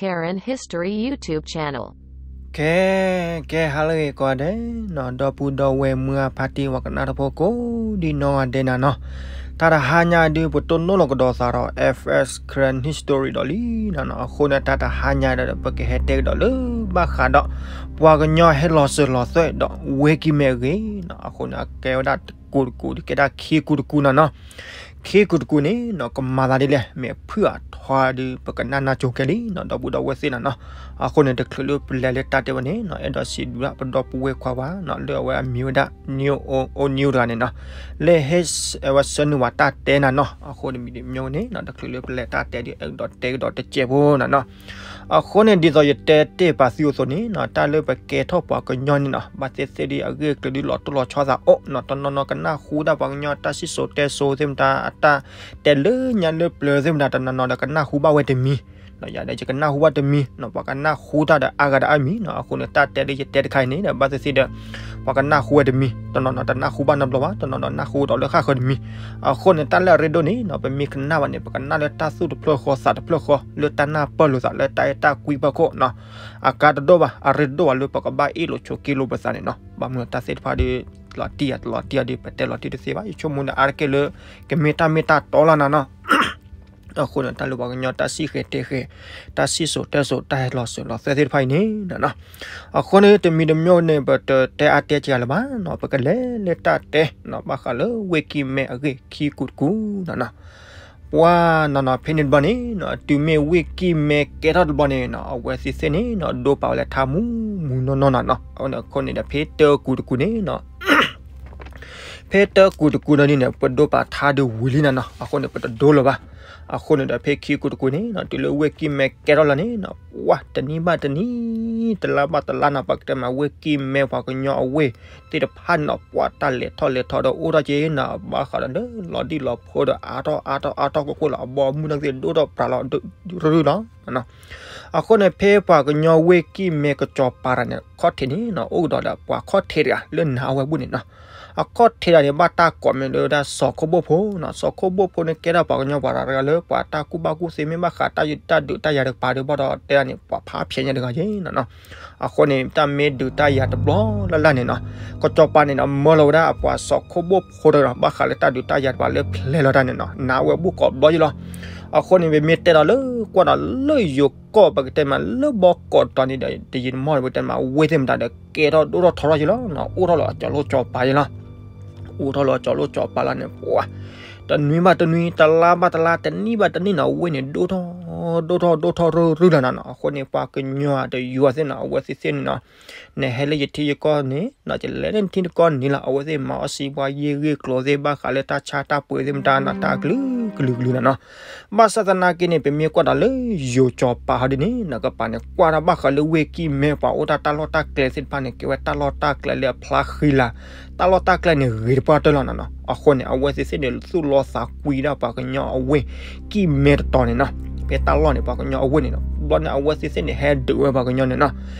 Karen History YouTube channel. ကဲ ကဲ ဟါလၢအဂ့ၤကိးဂၤဒဲးနီၤ, ဒီပုၢ်ဒီဝဲၢ်မုၢ်အဖါတံၢ်ဝဲကနၣ်တၢ်ဖိကိးဒံနီၢ်ဂၤဒဲးနၤနီၤ, တၢ်တဟါညါဒုး ပတိၢ်နီၣ်လီၤကဒီးသးဒီး F S Karen History ဒီးလံနၤနီၤ, အဃိန့ၣ် တၢ်တဟါညါဒီး ပကဟဲတဲကဒီးလၢဘၣ်ဃးဒီး ပှၤကညီဟဲလီၤစၢၤလီၤသွဲၣ်ဒီး ဝ့ၢ်ကံၢ်မဲအဂ့ၢ်နီၤ, အဃိန့ၣ် အကဲဝဲဒၣ်တကူာ်တကူာ်ဒုး ကဲဒၣ်ခံကူာ်တကူာ်နၤနီၤ, ခံကူာ်တကူာ်န့ၣ်နီၤ ကမၤသးဒ်လဲၣ် မ့ၢ်ဖုၣ်အထီဒုး ပကနၣ်နၢ်ကၠိကဲလံနီၤ ဒီပုၢ်ဒီဝဲၢ်သ့ၣ်နၤနီၤ, အဃိန့ၣ် တချုးလၢပလဲၤလၢတၢ်တဲဝဲန့ၣ်နီၤ အဲၣ်ဒိးစံးဘျုးဒၣ်ပဒီပုၢ်ဝဲၢ်ခွါဝဲနီၤ လၢအဝဲအမံၤဝဲဒၣ် New Old New တဂၤန့ၣ်နီၤ, လၢဟဲဝဲဆှၢနုာ်ဝဲတၢ်တဲနၤနီၤ, အဃိန့ၣ်မံၤတမံၤန့ၣ်နီၤ တချုးလၢပလဲၤတၢ်တဲဒုး အဲၣ်ဒိးတဲကဒီးတစဲးဖိနၤနီၤ, အဃိန့ၣ် ဒ်သိးယတဲတ့ၢ်ပာ်သုအိၣ်အသိးန့ၣ်နီၤ တၢ်လၢပကဲထီၣ်ပှၤကညီန့ၣ်နီၤ ဘၣ်သ့ၣ်သ့ၣ်ဒ်အဂ့ၢ်အကျိၤဒ်လီၤတိၢ်လီၤဆီသးအိၣ်နီၤ, တနီၤနီၤကနၣ်ဟူဒၣ်ပှၤကညီတၢ်စံၣ်စိၤတဲစိၤသ့ၣ်မတၤ အတၢ်တဲလၢညါလၢပျၢၤသ့ၣ်မတၤ တနီၤနီၤဒီးကနၣ်ဟူဘၣ်ဝဲတမံၤ, ယၤဒီးယကနၣ်ဟူဘၣ်တမံၤနီၤ, ပှၤကနၣ်ဟူတၢ်ဒီးအါဂၤဒီးအါမံၤနီၤ, အဃိန့ၣ် တၢ်တဲလၢယတဲတခါအံၤန့ၣ်ဒီး ဘၣ်သ့ၣ်သ့ၣ်ဒီး ပှၤကနၣ်ဟူဝဲတမံၤ, တနီၤနီၤတနၢ်ဟူဘၣ်နီတဘျီဘၣ်, တနီၤနီၤနၢ်ဟူဒီးလၢဃၣ်ဃၢၤတမံၤ, အဃိန့ၣ် တၢ်လၢအရ့ဒိၣ်န့ၣ်နီၤ ပမ့ၢ်ကနၣ်ဘၣ်န့ၣ် ပကနၣ်လၢတၢ်သူၣ်တဖျၢၣ်ဃီသးတဖျၢၣ်ဃီ လၢတၢ်နၢ်ပၢၢ်လိာ်သးလၢတၢ်အဲၣ်တၢ်ကွံဖီခိၣ်နီၤ, အကါတဒိၣ်ဘၣ်, အရ့ဒိၣ်ဘၣ်လၢပကဘၣ်အ့ၣ်လိာ်ဆိးက့လိာ်ပသးန့ၣ်နီၤ, ဘၣ်မနုၤတၢ်သ့ၣ်တဖၣ်ဒီး လီၤတံၢ်ယၤတလီၤတံၢ်ယၤဒီး ပတဲလီၤတံၢ်တသ့ဘၣ်, ယဆိကမိၣ်ဒီးအါတက့ၢ်လၢ ကမ့ၢ်တၢ်မ့ၢ်တၢ်တီလီၤနၤနီၤ အဃိန့ၣ် တၢ်လၢပှၤကညီတၢ်စံၣ်ဃဲၤတဲဃဲၤ တၢ်စံၣ်စိၤတဲစိၤ တၢ်ဟဲလီၤစၢၤလီၤသွဲၣ်သ့ၣ်တဖၣ်အံၤန့ၣ်နီၤ, အဃိန့ၣ် တမံၤတမံၤန့ၣ် ပတတဲအါတဲက့ၤလၢၤဘၣ်နီၤ, ပကလဲၤလၢတၢ်တဲနီၤ ဘၣ်ဃးလၢဝ့ၢ်ကံၢ်မဲအဂ့ၢ်ခံကူာ်တကူာ်နီၤနီၤ, ပှၤနီၤနီၤ ဖဲန့ၣ်တဘျီန့ၣ်နီၤ တုၤမ့ၢ်ဝ့ၢ်ကံၢ်မဲကဲထီၣ်တဘျီန့ၣ်နီၤ အဝဲသ့ၣ်သ့ၣ်န့ၣ်နီၤ ဒိပာ်ဝဲလၢထါမူမူနီၢ်နီၢ်နၤနီၤ, အဃိန့ၣ်ဒီး ဖဲတၢကူာ်တကူာ်န့ၣ်နီၤ ဖဲတၢကူာ်တကူာ်နီၤဒ်န့ၣ် ပဒိပာ်ထါဒုးဝံၤလံနၤနီၤ, အဃိန့ၣ် ပတဒိလၢၤဘၣ်. အဃိန့ၣ်ဒီး ဖဲခံကူာ်တကူာ်န့ၣ်နီၤ တုၤလၢဝ့ၢ်ကံၢ်မဲကဲထီၣ်လီၤန့ၣ်နီၤ ပှၤတနံၤဘၣ်တနံၤ တလါဘၣ်တလါနီၤ ပှၤကတဲမး ဝ့ၢ်ကံၢ်မဲပှၤကညီအဝ့ၢ်သ့ၣ်တဖၣ်န့ၣ်နီၤ ပှၤတၢ်လဲၤထီၣ်လဲၤထီဒီးအိၣ်ထီၣ်က့ၤနီၤ ဘၣ်ဃးဒီးလၢလီၤဒံၣ်လီၤဖိဒီးအါထီၣ်အါထီၣ်အါထီၣ်ကွ့ၢ်ကွ့ၢ်လီၤ အဘီအမုၢ်န့ၣ်သ့ၣ်ဒိၣ်ထီၣ်ပြးလီၤ ရုၢ်ရုၢ်လီၤ အဃိန့ၣ် ဖဲပှၤကညီဝ့ၢ်ကံၢ်မဲကစီၤပၤတဂၤန့ၣ် ခီၣ်ထံးန့ၣ်နီၤ အိၣ်ကဒီးဒီးပှၤခီၣ်ထံးတဂၤလၢနၤအဝဲဘူၣ်န့ၣ်နီၤ, အခီၣ်ထံးတဂၤန့ၣ် ဘၣ်တၢ်ကိးမံၤလၢဝဲဒၣ်စီၤခိၣ်ဘိၣ်ဖိနီၤ, စီၤခိၣ်ဘိၣ်ဖိန့ၣ် ကဲထီၣ်ပှၤကညီပှၤတဂၤလၢပှၤတၢ်ကူၣ်ဘၣ်ကူၣ်သ့ မ့ၢ်ဘၣ်ဃးတၢ်ဒုးတၢ်ယၤတကပၤဒီး ဘၣ်ဒီးတဲဒၣ်န့ၣ် ပှၤဖးဖျဲးညါတဂၤယ့ၣ်နီၤနီၤ, အဃိန့ၣ် တၢ်မ့ၢ်ဒုးတၢ်ယၤတဘျီလၢ်လၢ်န့ၣ်နီၤ, ကစီၤပၤန့ၣ်နီၤ မၢလီၤဝဲဒၣ်အပှၤစီၤခိၣ်ဘိၣ်ဖိတဂၤ ဘၣ်ဃးလၢတၢ်ဒုးတၢ်ယၤတကပၤလၢဖျဲးလီၤတၢ်န့ၣ်နီၤ နၤဝဲဘူၣ်ကိးဘျီယ့ၣ်လီၤ. အဃိန့ၣ် ပမ့ၢ်တဲဒီးလၢကွၢ်ဒီးလၢယိၤကီၢ် ပကတဲမးလၢဘီကီးတီၤန့ၣ်ဒီး တယံာ်တမီၢ်န့ၣ် ပကတဲမးဝ့ၢ်သ့ၣ်မတၤဒီး ကဲထီၣ်ဒိၣ်ထီၣ်ထီထီၣ်ယ့ၣ်လီၤနီၤ, အိၣ်ထီၣ်လီၤအစီၤလိၣ်စီၤပၤယ့ၣ်လီၤ. အိၣ်ထီၣ်လီၤအစီၤလိၣ်စီၤပၤလီၤန့ၣ် ပှၤ တနွံဘၣ်တနွံ တလါဘၣ်တလါ တနံၣ်ဘၣ်တနံၣ်နီၤ ဝ့ၢ်န့ၣ်ဒိၣ်ထီၣ် ဒိၣ်ထီၣ် ဒိၣ်ထီၣ်ရုၢ်ရုၢ်လီၤနၤနီၤ, အဃိန့ၣ် ပှၤကညီတယွၤသ့ၣ်နီၤ အဝဲသ့ၣ်သ့ၣ်န့ၣ်နီၤ နဟဲလၢယထံယကီၢ်န့ၣ်နီၤ ယလဲၤလၢနထံနကီၢ်န့ၣ်လီၤ, အဝဲသ့ၣ်မၤအီၣ်စံးပှၤယ့ၢ်ဂ့ၢ်ကျိၤသ့ၣ် ဘၣ်ဃးလၢတၢ်ဆါတၢ်ပှ့ၤသ့ၣ်မတၤနီၤ တၢ်ကလုာ်ကလုာ်ကလုာ်နီၤနီၤ ဘၣ်ဆၣ်သနာ်က့န့ၣ် ပမ့ၢ်ကွၢ်ဒီးလၢယိၤစီၤပၤဟီဒ်န့ၣ်နီၤ ကပၤန့ၣ် ကွၢ်ဒီးဘၣ်ဃးလၢဝ့ၢ်ကံၢ်မဲပှၤအိၣ်တၢ်တၢ်လီၢ်တၢ်ကျဲသ့ၣ်တဖၣ်န့ၣ် ကဲဝဲတၢ်လီၢ်တၢ်ကျဲလၢအဖျါဃံလၤ, တၢ်လီၢ်တၢ်ကျဲန့ၣ်ဂ့ၤတပှၢ်တၢၢ်လီၤနီၤနီၤ, အဃိန့ၣ် အဝဲသ့ၣ်သ့ၣ်န့ၣ် သူၣ်လီသးကွံဒၣ်ပှၤကညီအဝ့ၢ်ကံၢ်မဲတတီၤန့ၣ်နီၤ, ဖဲတၢ်လီၢ်န့ၣ် ပှၤကညီအဝ့ၢ်န့ၣ်နီၤ, ဘျီန့ၣ် အဝဲသ့ၣ်သ့ၣ်န့ၣ် ဟဲဒုးဝဲပှၤကညီန့ၣ်နီၤ,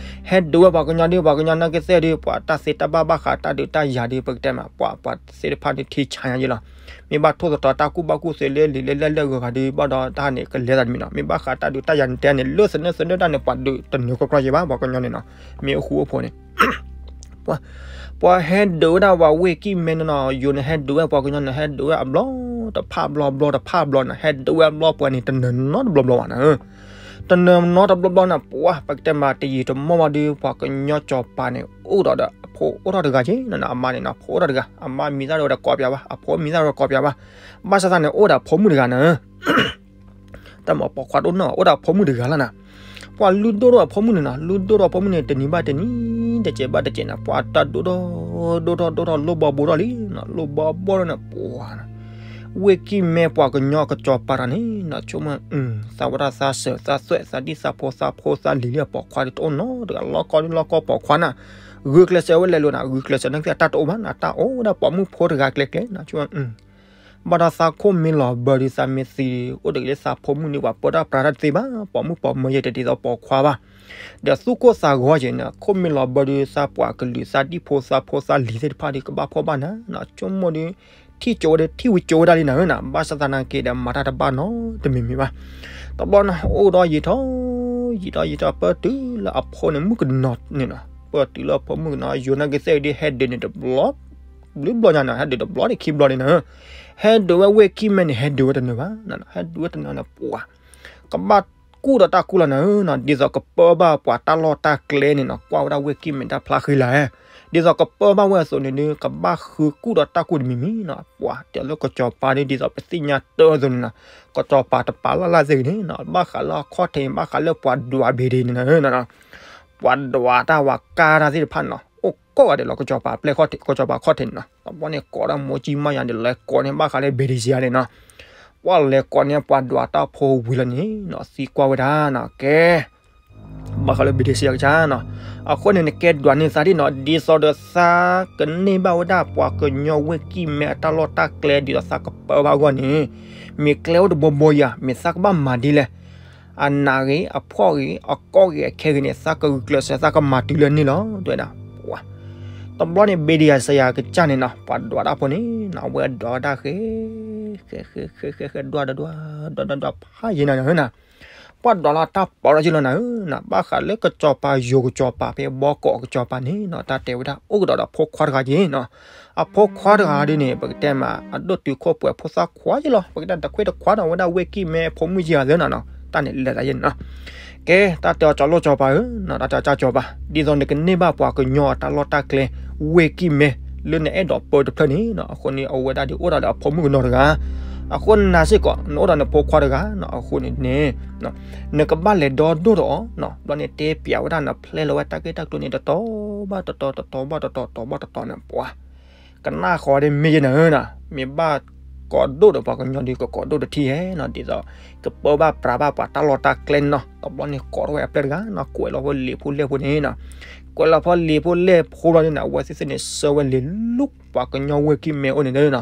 ဟဲဒုးဝဲပှၤကညီဒီး ပှၤကညီနာ်က့သ့ၣ်ဒီး ပှၤတၢ်သ့တၢ်ဘၣ်ဘၣ်ဃးတၢ်ဒုးတၢ်ယၤဒီး ပကတဲမး ပှၤ ပှၤသ့ၣ်တဖၣ်န့ၣ်ထံဆါညါယ့ၣ်လီၤ. မ့ၢ်ဘၣ်ထိၣ်သတြီၤတၢ်ကူၣ်ဘၣ်ကူၣ်သ့လၢလံာ်လၢလဲၢ်လၢဂၤဂၤဒီး ဘၣ်ဒီးတၢ်န့ၣ် ကလဲၤသးတမံၤနီၤ, မ့ၢ်ဘၣ်ဃးတၢ်ဒုးတၢ်ယၤန့ၣ်တဲန့ၣ် လၢသနၢၣ်သနၢၣ်တၢ်န့ၣ် ပှၤဒုးတနၢၤကြီကြီယ့ၣ်ဘၣ် ပှၤကညီန့ၣ်နီၤ, မ့ၢ်အဃူအိၣ်ဖိန့ၣ် ပှၤဟဲဒုးဝဲဒၣ်ပှၤဝ့ၢ်ကံၢ်မဲန့ၣ်နီၤ, ယိၤန့ၣ်ဟဲဒုးဝဲပှၤကညီန့ၣ် ဟဲဒုးဝဲအဘျီတဖၣ်ဘျီဘျီတဖၣ်ဘျီန့ၣ် ဟဲဒုးဝဲအဘျီပှၤန့ၣ် တနၢၤနီတဘျီဘျီဘၣ်နီၤ, တနၢၤနီတဘျီဘျီန့ၣ် ပှၤ ပကတဲမးတယံာ်တမီၢ်ဘၣ်ဒီး ပှၤကညီစီၤပၤန့ၣ် အိၣ်ဒီးဒီးအဖိအိၣ်ထီၣ်တဂၤက့နီၤ, အမါန့ၣ်နီၤ ဖိအိၣ်ထီၣ်တဂၤ, အမါမံၤသၣ်ဒီးကိးပၠးဘၣ်, အဖိမံၤသၣ်ဒီးကိးပၠးဘၣ်, ဘၣ်ဆၣ်သနာ်က့န့ၣ် အိၣ်ဒီးအဖိမုၣ်တဂၤနီၤ တၢ်မၤပိာ်ခွါတအိၣ်နီၤ အိၣ်ဒီးအဖိမုၣ်တဂၤလီၤနီၤ, ပှၤလုၢ်ဒိၣ်ထီၣ်အဖိမုၣ်န့ၣ်နီၤ, လုၢ်ဒိၣ်ထီၣ်အဖိမုၣ်န့ၣ် တနံၤဘၣ်တနံၤ တစဲးဘၣ်တစဲးန့ၣ် ပှၤတၢ်ဒိၣ်ထီၣ် ဒိၣ်ထီၣ် ဒိၣ်ထီၣ် လိၣ်ဘီဘိထီၣ်လံနီၤ, လိၣ်ဘီဘိထီၣ်န့ၣ် ပှၤ ဝ့ၢ်ကံၢ်မဲပှၤကညီကစီၤပၤတဂၤန့ၣ်နီၤ ဆိကမိၣ် သးဝဲဒၣ်သးစၢၤ သးသွဲၣ် သးဒံၣ်သးဖိ သးဖိသးလံၤလံအပိာ်ခွါဒီးတအိၣ်နီတဂၤ လီၢ်ကီၢ်ဒုးလီၢ်ကီၢ်ပိာ်ခွါနီၤ, ဂုာ်ကျဲးစၢးဝဲလဲၤလိာ်နီၤ, ဂုာ်ကျဲးစၢးန့ၣ်က့ တၢ်တအိၣ်ဘၣ်နီၤ, တၢ်အိၣ်ဝဲဒၣ်ပိာ်မုၣ်ဖိတဂၤကျဲကျဲနီၤ, ဆိကမိၣ် ဘၣ်ဒီးသးခိၣ်မ့ၢ်လီၤဘၢဒီး သးမ့ၢ်သံ အိၣ်တဂ့ၤလၢသးဖိမုၣ်န့ၣ် ပှၤပၢတၢ်ပြးတၢ်တသ့ဘၣ်, ပိာ်မုၣ်ပိာ်မၢၤယဲတဒ်သိးပိာ်ခွါဘၣ်, ဒီးသူၣ်ကိၢ်သးဂီၤက့ၤန့ၣ် ခိၣ်မ့ၢ်လီၤဘၢဒီး သးပှၤကလုာ် သးဒံၣ်ဖိသးဖိသးလံၤသ့ၣ်တဖၣ်ဒီး ကဘၣ်ဖှီၣ်ဘၣ်နၤနီၤ, ဆိကမိၣ်ဒီး ထံၣ်ကၠိဝဲဒီး ထံၣ်ဝံၤကၠိဝဲဒၣ်လံနၤဧၢနီၤ, ဘၣ်ဆၣ်သနာ်က့ဒီး မၤတၢ်တဘၣ်နီတမံၤမံၤဘၣ်, တဘျီန့ၣ် အိၣ်ဒီးယံာ်ထီၣ် ယံာ်ထီၣ်ယံာ်ထီၣ် ပၢၢ်တုၤလၢအဖိန့ၣ်မုၣ်ကနီၤန့ၣ်နီၤ, ပၢၢ်တုၤလၢအဖိမုၣ်ကနီၤ ယိၤနာ်က့ၤသ့ၣ်ဒ်ဟဲဒုးန့ၣ်တဘျီ ဘျုးဘျီညါနီၤ, ဟဲဒုးတဘျီန့ၣ်ခံဘျီန့ၣ်နီၤ, ဟဲဒုးဝဲဝ့ၢ်ကံၢ်မဲန့ၣ် ဟဲဒုးဝဲတနၢၤဘၣ်, ဟဲဒုးဝဲတနၢၤန့ၣ် ပှၤ ကဘၣ်ကူၣ်ဒီးတၢ်ကူၣ်လီၤနၤဧၢနီၤ, ဒ်သိးကပၢဘၣ်ပှၤတၢ်လီၢ်တၢ်ကျဲန့ၣ်နီၤ, ကွၢ်ဝဲဒၣ်ဝ့ၢ်ကံၢ်မဲတၢ်ဖျါဃံလၤ, ဒ်သိးကပၢဘၣ်ဝဲအသိးန့ၣ်ဒီး ကဘၣ်ဃုကူၣ်ဒီးတၢ်ကူၣ်တမံၤမံၤနီၤ, ပှၤတဲလၢကစီၤပၤဒီး ဒ်သိးပသ့ၣ်ညါတၢ်အသိးန့ၣ်နီၤ, ကစီၤပၤတပာ်လၢ်လၢ်သ့ၣ်ဂ့ၤန့ၣ်နီၤ, ဘၣ်ဃးလၢအခီၣ်ထံး ဘၣ်ဃးလၢပှၤဒွးဘ့ၣ်ဒ့န့ၣ်နီၤ, ပှၤဒွးတၢ်ဝၤကါတၢ်သ့ၣ်တဖၣ်န့ၣ်နီၤ, အိၣ်ကိးဂၤဒဲးလီၤ ကစီၤပၤပျဲၢ်ခီၣ်ထံး ကစီၤပၤခီၣ်ထံးန့ၣ်နီၤ, တဘျီန့ၣ်ကိးဒီးမိၢ်ကံမါယၤဒ်လဲၣ်ကိးန့ၣ် ဘၣ်ဃးလၢဘ့ၣ်ဒ့စံယၤန့ၣ်နီၤ, ပှၤလဲၤကိးန့ၣ် ပှၤဒွးတၢ်ဖိဝံၤလီၤန့ၣ်နီၤ, သံကွၢ်ဝဲဒၣ်နီၤ, ကဲ ဘၣ်ဃးလၢဘ့ၣ်ဒ့စံယၤကစၢ်နီၤ, အဃိန့ၣ် နကဲဒွးန့ၢ်သးဒ်နီၤ, ဒ်သိးဒီးသးကန့ၢ်ဘၣ်ဝဲဒၣ်ပှၤကညီဝ့ၢ်ကံၢ်မဲအတၢ်လီၢ်တၢ်ကျဲ ဒ်သိးသးကပၢဘၣ်အဂီၢ်န့ၣ်, မ့ၢ်ကျဲအိၣ်တဘိဘိယၤ မ့ၢ်သးကဘၣ်မၤဒ်လဲၣ် အနးဂ့ၤ အဖှီၣ်ဂ့ၤ အကိးဂ့ၤ အခဲဂ့ၤန့ၣ် သးကဂုာ်ကျဲးစၢး သးကမၤတုၤလၢန့ၣ်လီၤ တဲဝဲဒၣ်, ပှၤ တဘျီန့ၣ် ဘ့ၣ်ဒ့စံယၤကစၢ်န့ၣ်နီၤ, ပှၤဒွးတၢ်ဖိန့ၣ်နီၤ, အဝဲဒွးဝဲဒၣ်ဃဲ ဃဲ ဃဲ ဃဲ ဃဲ ဃဲ ဒွး ဒွး ဒွး ဒွး ဒွး ဖးယံာ်နၤနၤဧၢနီၤ, ပှၤဒွးလီၤတၢ်ပီးထီၣ်ယံာ်လီၤနၤဧၢနီၤ, ဘၣ်ဃးလၢကစီၤပၤယိၤကစီၤပၤဖဲဘီကီးကစီၤပၤန့ၣ်နီၤ, တၢ်တဲဝဲဒၣ် အိၣ်ကဒီးဒီးဖိခွါတဂၤက့ၤနီၤ, အဖိခွါတဂၤဒ်န့ၣ် ပကတဲမး အဒိၣ်တုာ်ခိၣ်ပှဲၤဖိသၣ်ခွါယံာ်လီၤ, ပကတဲတခွ့တခွါဒီး အဝဲဒၣ်ဝ့ၢ်ကံၢ်မဲဖိမုၣ်ယံၤဧါသ့နီၤ, တၢ်န့ၣ်လဲၤသးယံာ်န့ၣ်နီၤ, ကဲ တၢ်တဲအီၤစီၤလိၣ်စီၤပၤဧၢနီၤ, တၢ်တဲအီၤကၢ်စီၤပၤ, ဒ်သိးနကန့ၢ်ဘၣ်ပှၤကညီအတၢ်လီၢ်တၢ်ကျဲ ဝ့ၢ်ကံၢ်မဲ လၢနအဲၣ်ဒိးပၢတဖျၢၣ်န့ၣ်နီၤ, အဃိန့ၣ် အဝဲဒၣ်ဒ်အိၣ်ဒၣ်ဒီးအဖိမုၣ်ကနီၤတဂၤ, အဃိနၤစ့ၢ်ကီး နအိၣ်ဒီးနဖိခွါတဂၤနီၤ, အဃိန့ၣ်န့ၣ် နကဘၣ်လဲၤဒီဒိၣ်ဒီးအီၤနီၤ, ဘျီန့ၣ်တဲပျးဝဲဒၣ်နဖျဲလီၤဝဲတၢ်ဂ့ၢ်တၢ်ကျိၤန့ၣ် တတီၤဘၣ်တတီၤ တတီၤဘၣ်တတီၤ တတီၤဘၣ်တတီၤန့ၣ် ပှၤ ကနၣ်ဃီဒ်မ့ၢ်ယဲနၤဧၢနီၤ, မ့ၢ်ဘၣ်ကိးဒိၣ်ဒီးပှၤကညီဒီး ကကိးဒိၣ်တထံၣ်ဟဲနီၤ, ဒ်သိး ကပၢဘၣ်ပြးဘၣ်ပှၤတၢ်လီၢ်တၢ်ကျဲနီၤ, တဘျီန့ၣ်ကိးထီၣ်ဝဲအပျဲၢ်တဂၤနီၤ, ကွဲးလီၤဖိလံၤဖိလဲၢ်ဖိန့ၣ်နီၤ, ကွဲးလီၤဖိလံၤဖိလဲၢ်ဖိဘျီန့ၣ်နီၤ, အဝဲသ့ၣ်သ့ၣ်န့ၣ် ဆှၢဝဲလံၤလၢပှၤကညီဝ့ၢ်ကံၢ်မဲအိၣ်န့ၣ်နီၤ,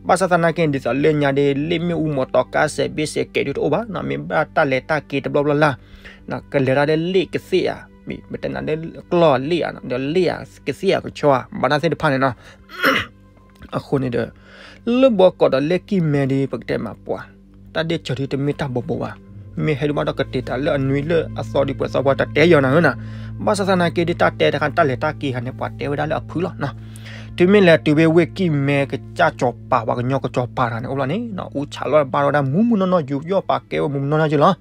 ဘၣ်ဆၣ်သနာ်က့ ဒ်သိးလၢညါဒီး လ့ၣ်မ့ၣ်အူမီၤတီၤ ကါစဲးဘ့ၣ်စဲးကဲးဒုတအိၣ်ဘၣ်နီၤ, မ့ၢ်ဘၣ်တၢ်လဲၤတၢ်က့ၤတဘျီဘျီလၢ် ကလဲၤတၢ်လၢလ့ၣ်ကသ့ၣ်ဧါ, မ့ၢ်ပတဲနၤလၢကျီၢ်လ့ၣ်ဧါ, ဒီးလ့ၣ်ဧါကသ့ၣ်ဧါကဆီဧါ, ဘၣ်တၢ်သ့ၣ်တဖၣ်န့ၣ်နီၤ, အဃိန့ၣ်ဒီး လၢဘီကီးဒီးလ့ၢ်ကံၢ်မဲဒီး ပကတဲမးပှၤ တၢ်ဒ့ၣ်စၢၤဒ်တမ့ၢ်တၢ်ဘီဘိဘၣ်, မ့ၢ်ဟဲဒုးဘၣ်ဒီးကတဲာ်တၢ်လၢအနွံလၢအသီဒီး ပှဲၤသီပှၤတတဲယီၤနၤဧၢနီၤ, ဘၣ်ဆၣ်သနာ်က့ဒီး တၢ်တဲတခါ တၢ်လဲၤတၢ်က့ၤတခါန့ၣ် ပှၤတဲဝဲဒၣ်လၢအဖုလီၤနီၤ, တုၤမ့ၢ်လဲၤတုၤဖဲဝ့ၢ်ကံၢ်မဲကစၢ်စီၤပၤ ပှၤကညီကစီၤပၤတဂၤန့ၣ် အိၣ်ဘျီန့ၣ်နီၤ, အူဆးလီၤဘၣ်ဝဲဒၣ်မူးမူးနီၢ်နီၢ် ယူးယီၣ်ပာ်ကဲဝဲမူးမူးနီၢ်နီၢ်က့လီၤ,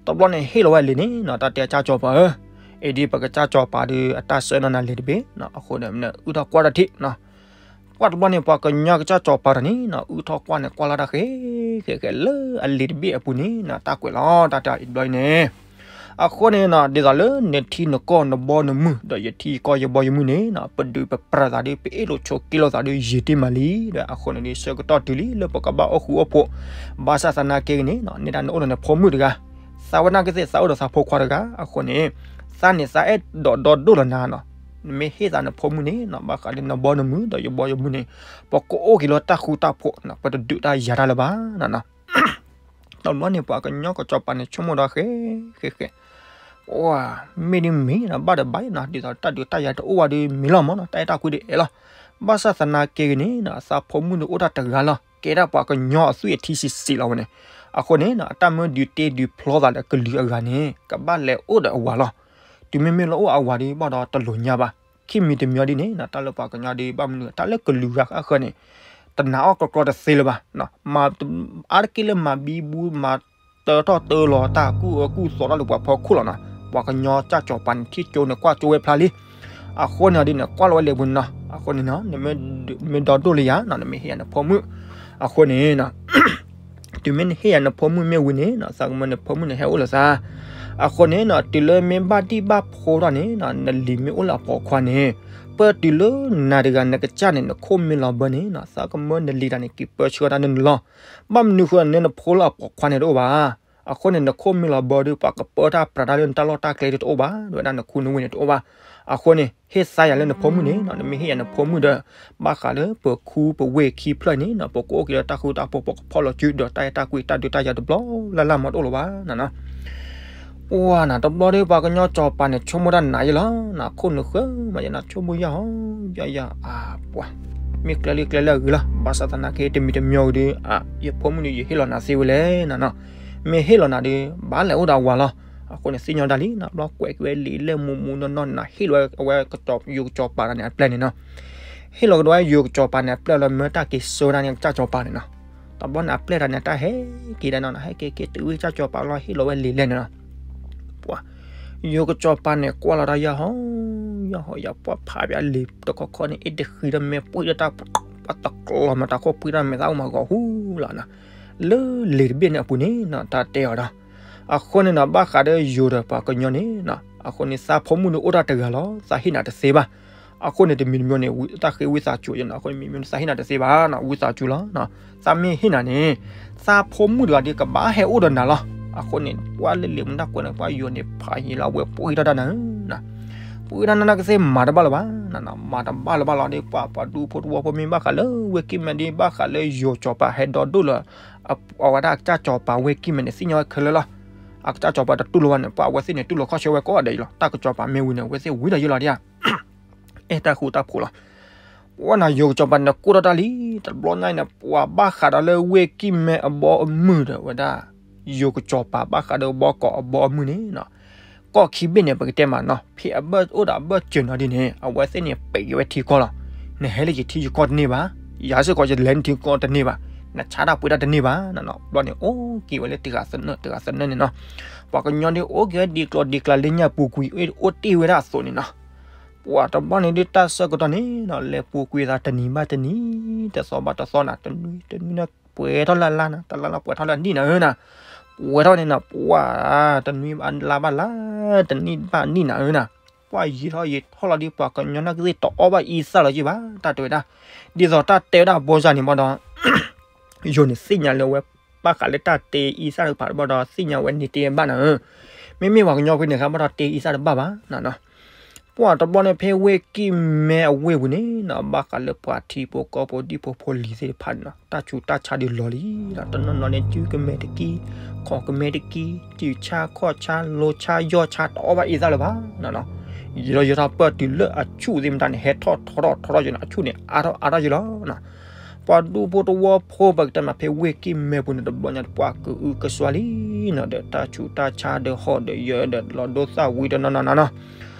တဘျီန့ၣ်ဟ့ၣ်လီၤဝဲလံာ်န့ၣ်နီၤ, တၢ်တဲကစၢ်စီၤပၤဧၢ, အံၤဒ်ပကစၢ်စီၤပၤဒီး အတၢ်ဆှၢနီၢ်နၤလံာ်တဘ့ၣ်နီၤ, အဃိန့ၣ် မနုၤအုၣ်ထီၣ်ကွၢ်တၢ်ထံၣ်နီၤ ပှၤတဘျီန့ၣ် ပှၤကညီကစၢ်စီၤပၤတဂၤန့ၣ်နီၤ အုၣ်ထီၣ်ကွၢ်န့ၣ် ကွၢ်လီၤတၢ်ဃဲ ဃဲဃဲလၢအလံာ်တဘ့ၣ်အပူၤန့ၣ်နီၤ, တၢ်ကွဲးလီၤတၢ်တဲအံၤတဘျီအံၤန့ၣ်, အဃိန့ၣ်နီၤ ဒ်သိးလၢနထံနကီၢ်နဘီနမုၢ် ဒီးယထံယကီၢ်ယဘီယမုၢ်န့ၣ်နီၤ ပဒုးပပြၤသးဒီး ပအ့ၣ်လိာ်ဆိးက့လိာ်သးဒီး ယံာ်တ့ၢ်မးလံ, ဒီးအဃိန့ၣ်ဒီး ဆၢကတီၢ်တုၤလံ လၢပကဘၣ်အိၣ်ဃူအိၣ်ဖိး, ဘၣ်ဆၣ်သနာ်က့န့ၣ်နီၤ န့ၢ်ဒၣ်နအိၣ်ဒီးနဖိမုၣ်တဂၤ, သးဝဲနာ်က့သ့ၣ် သးအိၣ်ဒီးသးဖိခွါတဂၤ, အဃိန့ၣ် သးန့ၣ်သးအဲၣ်ဒိးဒီဒိၣ်လီၤနၤနီၤ, နမ့ၢ်ဟ့ၣ်သးနဖိမုၣ်န့ၣ်နီၤ ဘၣ်ဃးလၢနဘီနမုၢ် ဒီးယဘီယမုၢ်န့ၣ် ပကအိၣ်က့ၤလၢတၢ်ဃူတၢ်ဖိးနီၤ ပတဒုးတၢ်ယၤတၢ်လၢၤဘၣ်နီၤ. တဘျီန့ၣ် ပှၤကညီကစီၤပၤန့ၣ် ဆိကမိၣ်ဒီးဃဲ ဃဲ ဃဲ, အိ မ့ၢ်ဒ်မ့ၢ်နီၤ ဘၣ်ဒီးဘၣ်နီၤ ဒ်သိးတၢ်ဒုးတၢ်ယၤတအိၣ်ဝဲဒီးမ့ၢ်လီၤမးနီၤ တၢ်အဲၣ်တၢ်ကွံဒုးအဲၣ်လီၤ. ဘၣ်ဆၣ်သနာ်က့ဂ့ၤန့ၣ်နီၤ သးဖိမုၣ်န့ၣ်အိၣ်ဒၣ်တဂၤလီၤ ကဲဒၣ်ပှၤကညီအသွံၣ်အထံဆံးဆံးလီၤဝဲန့ၣ်. အဃိန့ၣ်နီၤ အတၢ်မၢဒုးတ့ဒုးဖျီသးဒီးကလုာ်အဂၤန့ၣ် ကဘၣ်လဲၤအိၣ်ဒီးအဝၤလီၤ. တုၤမ့မ့ၢ်လၢအိၣ်အဝၤဒီး ဘၣ်ဒီးတလိာ်ညါဘၣ်. ခံမံၤတမံၤအံၤဒ်န့ၣ်နီၤ တၢ်လၢပှၤကညီဒီး ဘၣ်မနုၤ တၢ်လၢကလုာ်ဂၤဃၣ်ဃၢၤန့ၣ် တနာ်အီၤကြီကြီတသ့လၢၤဘၣ်. အါတက့ၢ်လၢမၤဘံဘူ မၤတၢထီၣ်တၢလီၤတၢ် ကူၣ်အၢကူၣ်သီတၢ်လၢပှၤဖီခိၣ်လီၤနီၤ. ပှၤကညီကၢ်ကၠီၤပၤန့ၣ် ထံၣ်ကၠိန့ၣ် ကွၢ်ကၠိဝဲဖျါလံ. အဃိန့ၣ်ဒ်န့ၣ် ကွၢ်လီၤဝဲလံာ်ပူၤနီၤ. အဃိန့ၣ်နီၤ နမ့ၢ်ဒီဒိၣ်လၢယၤနီၤ နမ့ၢ်ဟ့ၣ်ယၤနဖိမုၣ် အဃိန့ၣ် တုၤမ့ၢ်နဟ့ၣ်ယၤနဖိမုၣ်မ့ၢ်ဝံၤန့ၣ်နီၤ သးကမၢနဖိမုၣ်န့ၣ်ဟဲအိၣ်လၢသး. အဃိန့ၣ်နီၤ တုၤလၢမ့ၢ်ဘၣ်ဒံၣ်ဘၣ်ဖိထီၣ်န့ၣ်နီၤ နလံၤမ့ၢ်အိၣ်လၢအပိာ်ခွါန့ၣ် ပၢၢ်တုၤလၢနၤတဂၤနကစၢ်န့ၣ် နခိၣ်မ့ၢ်လီၤဘၢန့ၣ်နီၤ သးကမၢနလံၤတၢ်န့ၣ် က့ၤပၢဆှၢတၢ်န့ၣ်လီၤ. ဘၣ်မနုၤဃိနနဖိလၢအပိာ်ခွါန့ၣ်တအိၣ်ဘၣ်. အဃိန့ၣ် နခိၣ်မ့ၢ်လီၤဘၢဒီး ပှၤကပၢတၢ်ပြးတၢ်လၢနတၢ်လီၢ်တၢ်ကျဲဒ်တအိၣ်ဘၣ် ဝဲဒၣ်နခူနဝ့ၢ်န့ၣ်တအိၣ်ဘၣ်. အဃိန့ၣ် ဟ့ၣ်သးယၤလၢနဖိမုၣ်န့ၣ်နီၤ နမ့ၢ်ဟ့ၣ်ယၤနဖိမုၣ်ဒီး ဘၣ်ဃးလၢပခူပဝ့ၢ်ခံဖျၢၣ်န့ၣ်နီၤ ပကအိၣ်က့ၤလၢတၢ်ဃူတၢ်ဖိး ပကဖီၣ်လီၤစုဒီးတၢ်အဲၣ်တၢ်ကွံ တၢ်ဒုးတၢ်ယၤတဘျီလၢ်လၢ်မးတအိၣ်လၢၤဘၣ်နီၤ. ပှၤနီၤ တဘျီဒီး ပှၤကညီကၠီၤပၤန့ၣ် ဆိကမိၣ်တၢ်နးယဲလီၤနီၤ ခိၣ်နဃၢမးယဲနီၤ ဆိကမိၣ်ယၢ်ဟီ ယၢ်ယၢ် အပှၤ မ့ၢ်ကျဲလၢကျဲလၢအဂ့ၤလီၤ. ဘၣ်ဆၣ်သနာ်က့ တမံၤတမံၤအံၤဒီး ယဖိမုၣ်ဒီး ယဟ့ၣ်လီၤနၤသ့ဝဲလဲၣ်နီၤနီၤ. မ့ၢ်ဟ့ၣ်လီၤနၤဒီး ဘၣ်လဲၤအိၣ်ဒီးအဝၤလီၤ. အဃိန့ၣ်သ့ၣ်ညါတၢ်လံနီၤ, ဘျီကွဲးက့ၤဝဲလံာ်လဲၢ်မူးမူးနီၢ်နီၢ်နီၤ, ဟ့ၣ်လီၤဝဲယိၤကစီၤပၤတၢ်န့ၣ်အပျဲၢ်န့ၣ်နီၤ, ဟ့ၣ်လီၤကဒီးဝဲယိၤကစီၤပၤန့ၣ်အပျဲၢ်လၢ မၢတၢ်က့ၤဆှၢဝဲဒၣ်န့ၣ်ကစၢ်စီၤပၤန့ၣ်နီၤ. တဘျီန့ၣ်အပျဲၢ်တၢ်န့ၣ် တၢ်ဟဲက့ၤဒၣ်နီၤ, ဟဲက့ၤက့ၤတုၤဝဲကစၢ်စီၤပၤလီၤ ဟ့ၣ်လီၤဝဲလံာ်လဲၢ်န့ၣ်နီၤ. ပှၤ ယိၤကစီၤပၤန့ၣ် ကွၢ်လီၤတၢ်ယၢ်ဟီ ယၢ်ဟီ ယပှၢ်ဖးပၠးလံာ်တခီခီန့ၣ် အ့ၣ်တဃံဒီးမဲာ်ပှံၢ်ဒီးတၢ် ပှၤတကျီၤမၤတၢ်ခိၣ်ပှံၢ်တၢ်မဲာ်သၣ်အိၣ်မးဂီၤဟူလီၤနီၤ, လၢလံာ်တဘ့ၣ်န့ၣ်အပူၤန့ၣ်နီၤ တၢ်တဲအီၤဒီး အဃိန့ၣ်နီၤ ဘၣ်ဃးဒီးယိၤဒီးပှၤကညီန့ၣ်နီၤ, အဃိန့ၣ် သးဖိမုၣ်ဒီးအိၣ်တၢ်တဂၤလီၤ, သးဟ့ၣ်နၤတသ့ဘၣ်. အဃိန့ၣ် တမံၤတမံၤန့ၣ် တၢ်ဃ့ဝံသးစူၤနီၤ, အဃိန့ၣ် မံၤမံၤန့ၣ် သးဟ့ၣ်နၤတသ့ဘၣ်နီၤ, ဝံသးစူၤလီၤ. သးမ့ၢ်ဟ့ၣ်နၤန့ၣ် သးဖိမုၣ်တဂၤဒီးကဘၣ်ဟဲအိၣ်ဒီးနၤလီၤ. အဃိန့ၣ် ပှၤလၢလံာ်မူဒါကွဲးန့ၣ် ပှၤယိၤန့ၣ် ဖးယံာ်လီၤ အဝဲပှံၢ်ထီၣ်တၢ်နၤဧၢနီၤ, ပှံၢ်ထီၣ်နၤနကသ့ၣ်မၤတဘၣ်လၢၤဘၣ်, မၤတဘၣ်လၢၤဘၣ်လီၤဒီး ပှၤပှၤဒူဖိတဝီဖိမ့ၢ်ဘၣ်ဃးလၢဝ့ၢ်ကံၢ်မဲဒီး ဘၣ်ဃးလၢယိၤစီၤပၤဟဲဒီဒိၣ်လၢ အဝဲဒၣ်အကစၢ်စီၤပၤဝ့ၢ်ကံၢ်မဲန့ၣ် သ့ၣ်ညါဝဲခဲလၢာ်လီၤ. အကစၢ်စီၤပၤတတူၢ်လိာ်ဘၣ်န့ၣ် ပှၤအဝဲသ့ၣ်န့ၣ် တူၢ်လိာ်ခီၣ်ဆၢဝဲကိးဂၤဒဲးအံၤလီၤ. တၢ်ကစီၤပၤမ့ၢ်ဝံၤန့ၣ် အဝဲသ့ၣ်ဝံၤဒီးယိၤလီၤဒ်ဧါ အဲၣ်တၢ်ဃူတၢ်ဖိးလီၤ. ပှၤနီၤ ယိၤကစီၤပၤန့ၣ် ကိၢ်ထီၣ်တၢ်လံ, တဘျီညါအံၤန့ၣ် ပှၤဘၣ်ဃးဒီးလၢဝ့ၢ်ကံၢ်မဲအဘီအမုၢ်ဒီးဝဲဒၣ် ယိၤကစီၤပၤဘၣ်ဃးဒီးဘီကီးအဘီအမုၢ်န့ၣ်နီၤ, ကီၢ်ခံဘ့ၣ်န့ၣ် ပကတဲမးနီၤ ဖဲအဘၢၣ်အိၣ်ဒီးအဘၢၣ်စၢၤနီၤဒ်န့ၣ် အဝဲသ့ၣ်န့ၣ် ပံးက့ၤဝဲထံကီၢ်လီၤ. နဟဲလၢယထံယကီၢ်တန့ၢ်ဘၣ်, ယၤစ့ၢ်ကီးယလဲၤနထံကီၢ်တန့ၢ်ဘၣ်, နဆါတၢ်ပှ့ၤတၢ်တန့ၢ်ဘၣ်နီၤ. ဘျီန့ၣ် အိၣ်က့ၤဝဲလၢတဂၤသနၢၣ် တဂၤသနၢၣ်န့ၣ်နီၤ, ပှၤကညီဒ်အိၣ်က့ၤဝဲဒ်ကျီၢ်ဒ်ကျါလၢညၣ်ပူၤကွံာ် အိၣ်တ့ၢ်ဝဲဒၣ်အသိးန့ၣ်နီၤ. ပှၤတဘျီန့ၣ်ဒ်တၢ်ဆၢကတီၢ်န့ၣ်နီၤ လဲၤပူၤကွံာ်သးတနံၤဘၣ်တနံၤ, တသီဘၣ်တသီနီၤ, တနွံတနွံန့ၣ် ပှဲၤထီၣ်လၢအလါနီၤ, တလါလီၤပှဲၤထီၣ်လၢအနံၣ်နၤဧၢနီၤ, ပှဲၤထီၣ်န့ၣ်နီၤ ပှၤ တနွံဘၣ်လါဘၣ်လါ, တနံၣ်ဘၣ်နံၣ်နၤဧၢနီၤ, ပှၤယံာ်ထီၣ်ယံာ်ထီၣ်လီၤဒီး ပှၤကညီနီၢ်ကသ့ၣ်တအီၣ်ဘၣ်အံသၣ်လီၤက့ဘၣ် တၢ်တဲဝဲဒၣ်, ဒ်သိးတၢ်တဲဝဲဒၣ်အဘီစၢ်န့ၣ်ဘၣ်ဒီး ယိၤန့ၣ်သ့ၣ်ညါလၢဝဲ ဘၣ်ဃးလၢတၢ်တဲအံသၣ်တဖၣ်တဘၣ်ဒီး သ့ၣ်ညါဝဲန့ၣ်တဘၣ်နၤဧၢ, မ့မ့ၢ်ပှၤကညီဖဲန့ၣ် ဃါဘၣ်ဒီးတဲအံသၣ်တဘၣ်ဘၣ်နီၤ. ပှၤတဘျီန့ၣ် ဖဲဝ့ၢ်ကံၢ်မဲအဝ့ၢ်ပူၤန့ၣ်နီၤ ဘၣ်ဃးလၢပှၤထံဖိကီၢ်ဖိဒံဖိဖိလံၤသ့ၣ်တဖၣ်န့ၣ်နီၤ တၢ်ဆူးတၢ်ဆါဒုးလီၤလံနီၤ, တနီၤနီၤန့ၣ် စုကမဲာ်တကံ, ခီၣ်ကမဲာ်တကံ, စုးဆါခီၣ်ဆါ လိဆါယီၢ်ဆါ တအီၣ်ဘၣ်အံသၣ်လၢၤဘၣ်နီၤ. ယံာ်ထီၣ်ယံာ်ထီၣ်ပၢၢ်တုၤလၢအဆူၣ်သ့ၣ်မတၤန့ၣ် ဟဲထီၣ်ထီထီၣ်ထီထီၣ်ယံၤနီၤ, အဆူၣ်န့ၣ်အါထီၣ်အါထီၣ်ယံၤလီၤနီၤ. ပှၤဒူဖိတဝီဖိပကတဲမး ဖဲဝ့ၢ်ကံၢ်မဲပူၤန့ၣ် တဘျီညါ ပှၤကအုကစွါလံနီၤ, ဒီးတၢ်ဆူးတၢ်ဆါဒီးဟီၣ်ဒီးယၢၤဒီးလီၤဒိသၣ်ဝံၤဒီးနီၢ်နီၢ်နီၢ်နီၢ်နီၤ,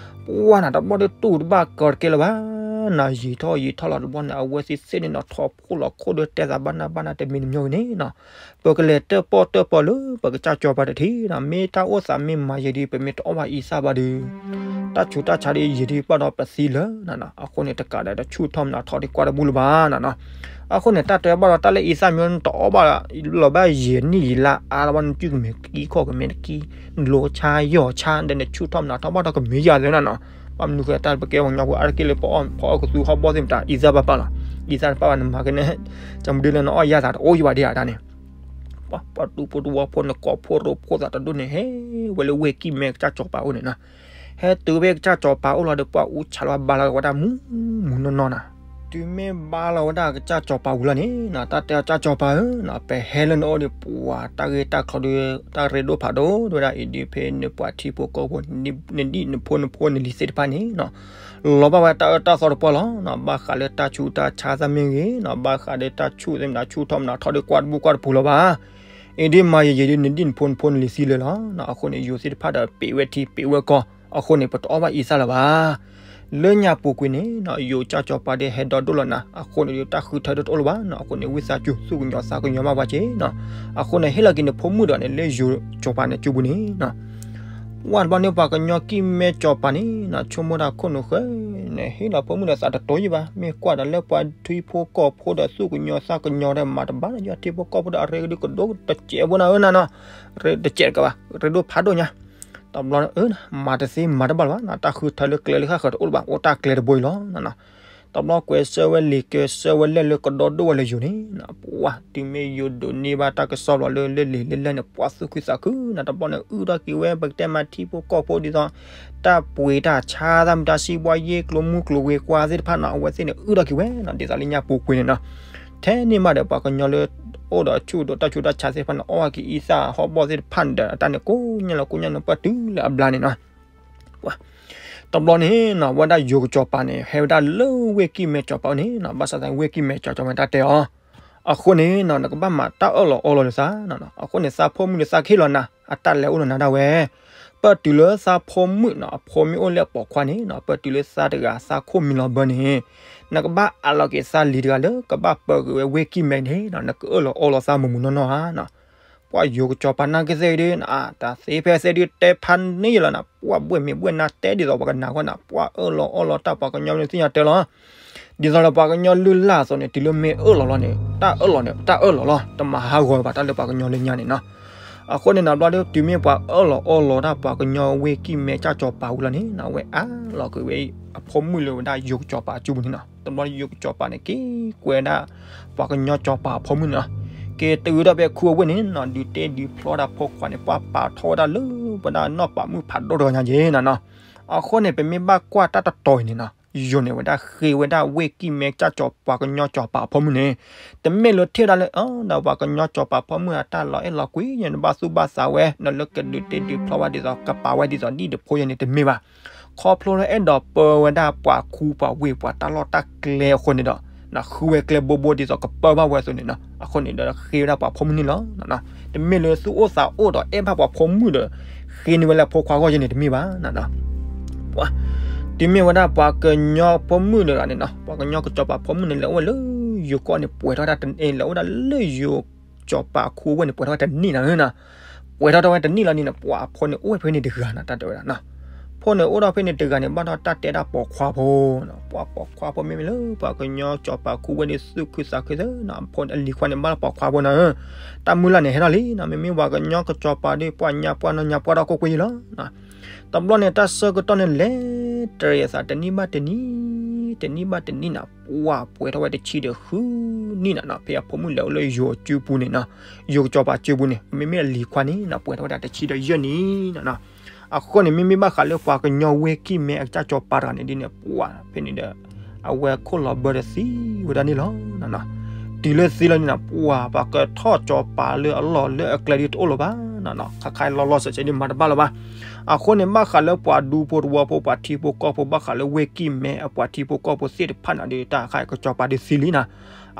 ပှၤန့ၣ် တဘျီဒီးတူၢ်တဘၣ်ကီတကဲလၢၤဘၣ်နီၤ, ယံာ်ထီၣ်ယံာ်ထီၣ်လီၤ တဘျီန့ၣ် အဝဲသ့ၣ်သ့ၣ်န့ၣ်နီၤ ထီၣ်ဖှိၣ်လီၤခိၣ်ဒီးတဲသးဘၣ်နၢ်ဘၣ်နၢ်တမံၤတမံၤန့ၣ်နီၤ, ပကလဲၤတၢၣ်ပီၣ်တၢၣ်ပီၣ်လၢပကစၢ်စီၤပၤတထံၣ်နီၤ, မ့ၢ်တၢ်အိၣ်သးမ့ၢ်မၤယံာ်ဒီး ပမ့ၢ်တအီၣ်ဘၣ်အံသၣ်ဘၣ်ဒီး တၢ်ဆူးတၢ်ဆါဒီးယံာ်ဒီးပာ်ဒီးပသံလၢၤနီၤ, အဃိန့ၣ် တကးဒီးတဆူၣ်ထီၣ်မးထီၣ်ဒီးကွၢ်တဘူၣ်လၢၤဘၣ်နီၤနီၤ. အဃိန့ၣ် တၢ်တဲဘၣ်ဒီးတၢ်လၢအံသၣ်မ့ၢ်တအီၣ်ဘၣ်လီၤဘၣ်ယံာ်နံၣ်ယံာ်လါအါလီၤဘၣ်န့ၣ် စုကမဲာ်တကံ ခီၣ်ကမဲာ်တကံ လိဆါယီၢ်ဆါဒီးန့ၣ် ဆူၣ်ထီၣ်မးထီၣ်ဘၣ်ဒီးကမ့ၢ်ယၤသ့နီၤနီၤ. ဘၣ်မနုၤဃိတၢ်ပကဲပှၤကညီဖိအါတက့ၢ်လၢပအီၣ်ဖီအီၣ်ကသူဟီၣ်ဘီၣ်သ့ၣ်မတၤ အံသၣ်ပာ်ပာ်လီၤ, အံသၣ်တပာ်ဘၣ်နမၤကဲန့ၣ် ကမဒုလၢနအီၣ်ယၤသးတအိၣ်ယဘၣ်ဒံးဧါတၢ်န့ၣ် ပှၤဒူဖိတဝီဖိန့ၣ် ကိးဖိရိဖိသးတဒိၣ်န့ၣ် ဟဲဝဲလၢဝ့ၢ်ကံၢ်မဲကစၢ်စီၤပၤအိၣ်န့ၣ်နီၤ. ဟဲတုၤဖဲကစၢ်စီၤပၤအိၣ်လီၤဒီး ပှၤအူဆါလီၤဘါလီၤဝဲဒၣ်မူမူနီၢ်နီၢ်နီၤ. တုၤမ့ၢ်ဘါလီၤဝဲဒၣ်ကစၢ်စီၤပၤဝံၤလီၤန့ၣ်နီၤ တၢ်တဲအီၤ ကစၢ်စီၤပၤဧၢနီၤ ပဟဲလၢနအိၣ်ဒီး ပှၤတၢ်ဂ့ၢ်တၢ်ကျိၤဒီး တၢ်ရ့ဒိၣ်ဖးဒိၣ်ဝဲဒၣ်အံၤဒီး ဖဲနပှၤထံဖိကီၢ်ဖိ နဒံၣ်နဖိနဖိနလံၤသ့ၣ်တဖၣ်န့ၣ်နီၤ လီၤဘၣ်ဝဲတၢ်အၢတၢ်သီတပှၢ်လီၤနီၤ. ဘၣ်ဃးလၢတၢ်ဆူးတၢ်ဆါသၣ်မ့ၢ်ဂ့ၤနီၤ ဘၣ်ဃးလၢတၢ်ဆူၣ်သ့ၣ်မတၤဆူၣ်ထီၣ်မတၤထီၣ်ဒီးကွၢ်တဘူၣ်ကွၢ်တပူၤလၢၤဘၣ်. အံၤဒ်မၤယံာ်ယံာ်ဒီး နဒံၣ်နဖိနဖိနလံၤသံလၢာ်လီၤနီၤ. အဃိန့ၣ် ယိၤသ့ၣ်တဖၣ်ဒီးပံးဝဲထံပံးဝဲကီၢ် အဃိန့ၣ် ပတအီၣ်ဘၣ်အံသၣ်လၢၤဘၣ်. လၢညါပူၤကွံာ်န့ၣ်နီၤ ယိၤကစၢ်စီၤပၤဒီးဟဲဒီဒိၣ်လီၤနၤ အဃိန့ၣ်ဒီး တၢ်ဃုထၢဒီးတအိၣ်လၢၤဘၣ်နီၤ. အဃိန့ၣ် ဝံသးစူၤသူၣ်ကညီၤသးကညီၤမးပှၤက့ၤနီၤ. အဃိန့ၣ် ဟ့ၣ်လီၤက့ၤနဖိမုၣ်ဒီးန့ၣ် လၢယိၤစီၤပၤန့ၣ်စုပူၤန့ၣ်နီၤ ဝဲတဘျီန့ၣ် ပှၤကညီကံၢ်မဲစီၤပၤန့ၣ်နီၤ ဆိကမိၣ်တၢ်ခိၣ်နူာ်ဃဲန့ၣ် ဟ့ၣ်လီၤဖိမုၣ်ဒီးသးတတိၤယံၤဘၣ်. မ့ၢ်ကွၢ်ဒီးလၢပှၤထံဖိကီၢ်ဖိဒီးသူၣ်ကညီၤသးကညီၤဒီး မၤတဘၣ်လၢယွၤထံဖိကီၢ်ဖိဒီး အရ့ကဒုကဒိတစဲးဖိနၤဧၢနီၤနီၤ. ရ့တစဲးတကးဘၣ် ရ့ဒိၣ်ဖးဒိၣ်ညါ တဘျီန့ၣ် မၤတသ့မၤတဘၣ်လၢၤဘၣ်နီၤ. တၢ်ဃုထၢလၢကျဲလၢဃၣ်ဃၢၤတအိၣ်လၢၤဘၣ် အိၣ်တၢ်ကျဲတဘိအံၤလီၤနီၤ. တဘျီကွဲးဆၢဝဲလံာ်ကဲဆၢဝဲလဲၢ်လၢကဒီဒိၣ်ဝဲလၢယိၤန့ၣ်နီၤ ပှၤတုၤမ့ၢ်ယိၤဒိးန့ၢ်ဘၣ်တၢ်ကစီၣ်ဘျီလၢလၢလံာ်လၢလဲၢ်န့ၣ် ပှၤသူၣ်ခုသးခုနီၤ. တဘျီန့ၣ် အုၣ်ထီၣ်က့ၤဝဲ ပကတဲမးထံဖိကီၢ်ဖိဒ်သိး တၢ်ပှ့ၤတၢ်ဆါသၣ်မတၤ စံးဘှါယ့ၣ်ကျိၤမူကျိၤဝ့ၤကွာ်သ့ၣ်တဖၣ်နီၤ အဝဲသ့ၣ်န့ၣ် အုၣ်ထီၣ်က့ၤဝဲနီၤ ဒ်သိးလၢညါပူၤကွံာ်န့ၣ်နီၤ. ထဲန့ၣ်မးဒီး ပှၤကညီလၢ အိၣ်ဒီးဆူၣ်ဒီးတၢ်ဆူးတၢ်ဆါသ့ၣ်တဖၣ်န့ၣ် အီၣ်က့ၤအံသၣ်ဟီၣ်ဘီၣ်သ့ၣ်တဖၣ်န့ၣ်ဒီး အတၢ်န့ၣ်ကိးညါလီၤကိးညါလီၤပှၢ်တုၤလၢအဘျါန့ၣ်နီၤ. တဘျီန့ၣ်နီၤ ဝဲဒၣ်ယိၤကစီၤပၤန့ၣ် ဟဲဝဲဒၣ်လၢဝ့ၢ်ကံၢ်မဲစီၤပၤအိၣ်န့ၣ်နီၤ ဘၣ်ဆၣ်သနာ်က့ ဝ့ၢ်ကံၢ်မဲစီၤပၤမ့ၢ်တၢ်တဲအီၤ အဃိန့ၣ်နီၤ နကဘၣ်မၤတၢ်အၢၣ်လီၤအီလီၤလၢသးနီၤ. အဃိန့ၣ် သးဖိမုၣ်ဒီးသးကဟ့ၣ်လီၤနၤ အတၢ်လဲၤအိၣ်လၢနၤဒၣ်ဝဲ ပ ပၢၢ်တုၤလၢသးဖိမုၣ်နီၤ အဖိမ့ၢ်အိၣ်လၢအပိာ်ခွါန့ၣ်နီၤ ပၢၢ်တုၤလၢသးတဂၤ သးခိၣ်မံလီၤဘၢန့ၣ် နကဘၣ်အးလီၤက့ၤသးလံၤတဂၤလၢ ကဘၣ်ပၢၤက့ၤဝဲဝ့ၢ်ကံၢ်မဲန့ၣ်နီၤ နကအၢၣ်လီၤအီလီၤသးမုာ်မုာ်နီၢ်နီၢ်ဧါနီၤ. ပှၤယိၤကစီၤပၤနာ်က့သ့ၣ်ဒ်နီၤ တၢ်သ့ဖဲသ့ၣ်ဒ်တဲဖးန့ၢ်ယလီၤနီၤ ပှၤဘှ့ၣ်မ့ၢ်ဘှ့ၣ်နါတဲဒ်သိးပှၤကနၣ်ဃီနီၤ ပှၤအၢၣ်လီၤအီလီၤတၢ်ပှၤကညီမ့ၢ်သ့ၣ်ညါတဲလီၤ ဒ်သိးလၢပှၤကညီလုၢ်လၢ်အသိးန့ၣ် တုၤလၢမ့ၢ်အၢၣ်လီၤလီၤန့ၣ် တၢ်အၢၣ်လီၤန့ၣ် တၢ်အၢၣ်လီၤလီၤ တမၤဟးဂီၤဘၣ်တၢ်လၢပှၤကညီလၢညါန့ၣ်နီၤ. အဃိန့ၣ်နီၤ ဘျီဒီး တုၤမ့ၢ်ပှၤအၢၣ်လီၤအီလီၤဒၣ်ပှၤကညီဝ့ၢ်ကံၢ်မဲကၢ်စီၤပၤဝံၤလီၤန့ၣ်နီၤ အဝဲအးလီၤက့ၤဝဲအဖိမုၣ်လၢဝဲဒၣ်ယိၤကစီၤပၤအစုပူၤန့ၣ်နီၤ. တဘျီယိၤကစီၤပၤန့ၣ် က့ၤကွဲးဒၣ် ပှၤကညီစီၤပၤအဖိမုၣ်န့ၣ်နီၤ က့ၤတုၤဒီးဖဲခူအဝ့ၢ်န့ၣ်နီၤ ဒုးတ့ဒုးဖျီဝဲဒၣ်ဖိခွါန့ၣ် ပှၤပာ်ထီၣ်ဝဲဒၣ်လၢပဝဲဒၣ်နီၢ်ပၤမုၣ်ဖးဒိၣ်တဂၤညါက့ၤနီၤနီၤ. အဃိန့ၣ် ပမ့ၢ်ဘၣ်ကွၢ်တၢ်တတီၤအံၤန့ၣ်နီၤ ယိၤန့ၣ်ဝဲဒၣ်ဃ့ဝဲဒၣ်ဝ့ၢ်ကံၢ်မဲကၢ်စီၤပၤကညီစီၤပၤအဖိမုၣ်န့ၣ် တမ့ၢ်လၢထံၣ်ဝဲဒၣ်လၢ အၢ ဒီးပှၤကညီစီၤပၤဖိမုၣ်အတၢ်လီၤအဲၣ်လီၤကွံန့ၣ် ဘၣ်သူၣ်ဘၣ်သးဝဲ နီၤလၢကဒုးတ့ဒုးဖျီဝဲဒ်သိး ကပာ်ဝဲဒ်သိးဒ်တဖိယဲန့ၣ်တမ့ၢ်ဘၣ်. ခီဖျိလၢအဲၣ်ဒိးပၢဝဲဒၣ်ပှၤခူပှၤဝ့ၢ်ပှၤတၢ်လီၢ်တၢ်ကျဲအဃိန့ၣ်ဒီး ဃုဝဲကျဲဘိဘိဒ်သိးကပၢဘၣ်ဝဲအသိးန့ၣ်နီၤ အဃိန့ၣ်ဒီးဃ့ဝဲဒၣ်ပှၤဖိမုၣ်န့ၣ်လီၤ. တမ့ၢ်လၢသူၣ်အိၣ်သးအိၣ်ဒီးအဲၣ်ဘၣ်ပှၤဖိမုၣ်ဒီး ဃ့န့ၢ်ဝဲလၢဖိခွါဂီၢ်ယဲန့ၣ်တမ့ၢ်ဘၣ်နီၤ. တုၤမ့ၢ်ဝဲဒၣ်ပှၤကညီဖိမုၣ်တဂၤန့ၣ်နီၤ ပှၤကညီကစီၤပၤဖိမုၣ်န့ၣ် လဲၤအိၣ်ဝဲလၢယိၤကီၢ်န့ၣ် ပှဲၤထီၣ်ဝဲဒၣ်တနံၣ် လဲၤအိၣ်ဒၣ်လၢယိၤကစီၤပၤခူအဝ့ၢ်န့ၣ် ပှဲၤထီၣ်ဝဲတနံၣ်နီၤနီၤ ပှဲၤထီၣ်ဝဲတနံၣ်လီၤန့ၣ်နီၤ ပှၤအဖိန့ၣ်အိၣ်ဝဲဖဲန့ၣ်တဂၤနီၤ တၢ်တဲဝဲဒၣ်နီၤ. ဖိန့ၣ်အိၣ်ဒီးဖဲန့ၣ်တဂၤန့ၣ် ဘၣ်ဒီးတၢ်တဲဒၣ်ပိာ်ခွါဖိနီၤ ပှၤပိာ်ခွါဖိမ့မ့ၢ်လၢပှၤကညီစီၤပၤခူဝ့ၢ်န့ၣ် သူၣ်ခုသးခုသ့နီၤ အဖိန့ၣ်အလံၤခွါန့ၣ် ဘၣ်လၢပိာ်ခွါဖိနီၤဧၢ တၢ်မုၢ်လၢ်န့ၣ်ဟဲထီၣ်လံနီၤ မ့မ့ၢ်ပှၤကညီကစီၤပၤဒီး ပှၤညါပှၢ်နီၢ်ညါပှၢ်ဒီးကိးကွံာ်ယံၤလီၤ. တဘျီန့ၣ် တၢ်ဆၢကတီၢ်န့ၣ်လဲၤတရံးအသး တနံၣ်ဘၣ်တနံၣ် တနံၣ်ဘၣ်တနံၣ်နီၤ ပှၤပှဲၤထီၣ်ဝဲတဆံဒီးဃုနံၣ်နီၤနီၤ ဖဲအဖိမုၣ်လဲၤအိၣ်လၢယိၤအစုပူၤန့ၣ်နီၤ ယိၤကစီၤပၤစုပူၤန့ၣ် မ့မ့ၢ်အလံၤခွါန့ၣ်နီၤ ပှဲၤထီၣ်ဝဲဒၣ်တဆံဒီးယဲၢ်နံၣ်နီၤ. အဃိန့ၣ် မ့မ့ၢ်ဘၣ်ဃးလၢပှၤကညီဝ့ၢ်ကံၢ်မဲအကစၢ်စီၤပၤတဂၤန့ၣ်ဒ်န့ၣ် ပှၤဖဲန့ၣ်ဒီး အဝဲခိၣ်လီၤဘၢဒီးသံဝဲဒၣ်န့ၣ်လီၤ. တုၤလၢသံလီၤန့ၣ်နီၤ ပှၤပှၤကထီၣ်စီၤပၤလၢအလီၢ်လၢအကျဲဒ်တအိၣ်လၢၤဘၣ်နီၤနီၤ ခါခါလီၤလီၤဆဲးဆဲးဒ်မၤတဘၣ်လၢၤဘၣ်. အဃိန့ၣ် ဘၣ်ဃးလၢပှၤဒူဖိတဝီဖိ ပှၤထံဖိကီၢ်ဖိ ဘၣ်ဃးလၢဝ့ၢ်ကံၢ်မဲအပှၤထံဖိကီၢ်ဖိသ့ၣ်တဖၣ်န့ၣ်ဒီး တၢ်ခါအံၤကစီၤပၤဒ်သံလံနီၤ.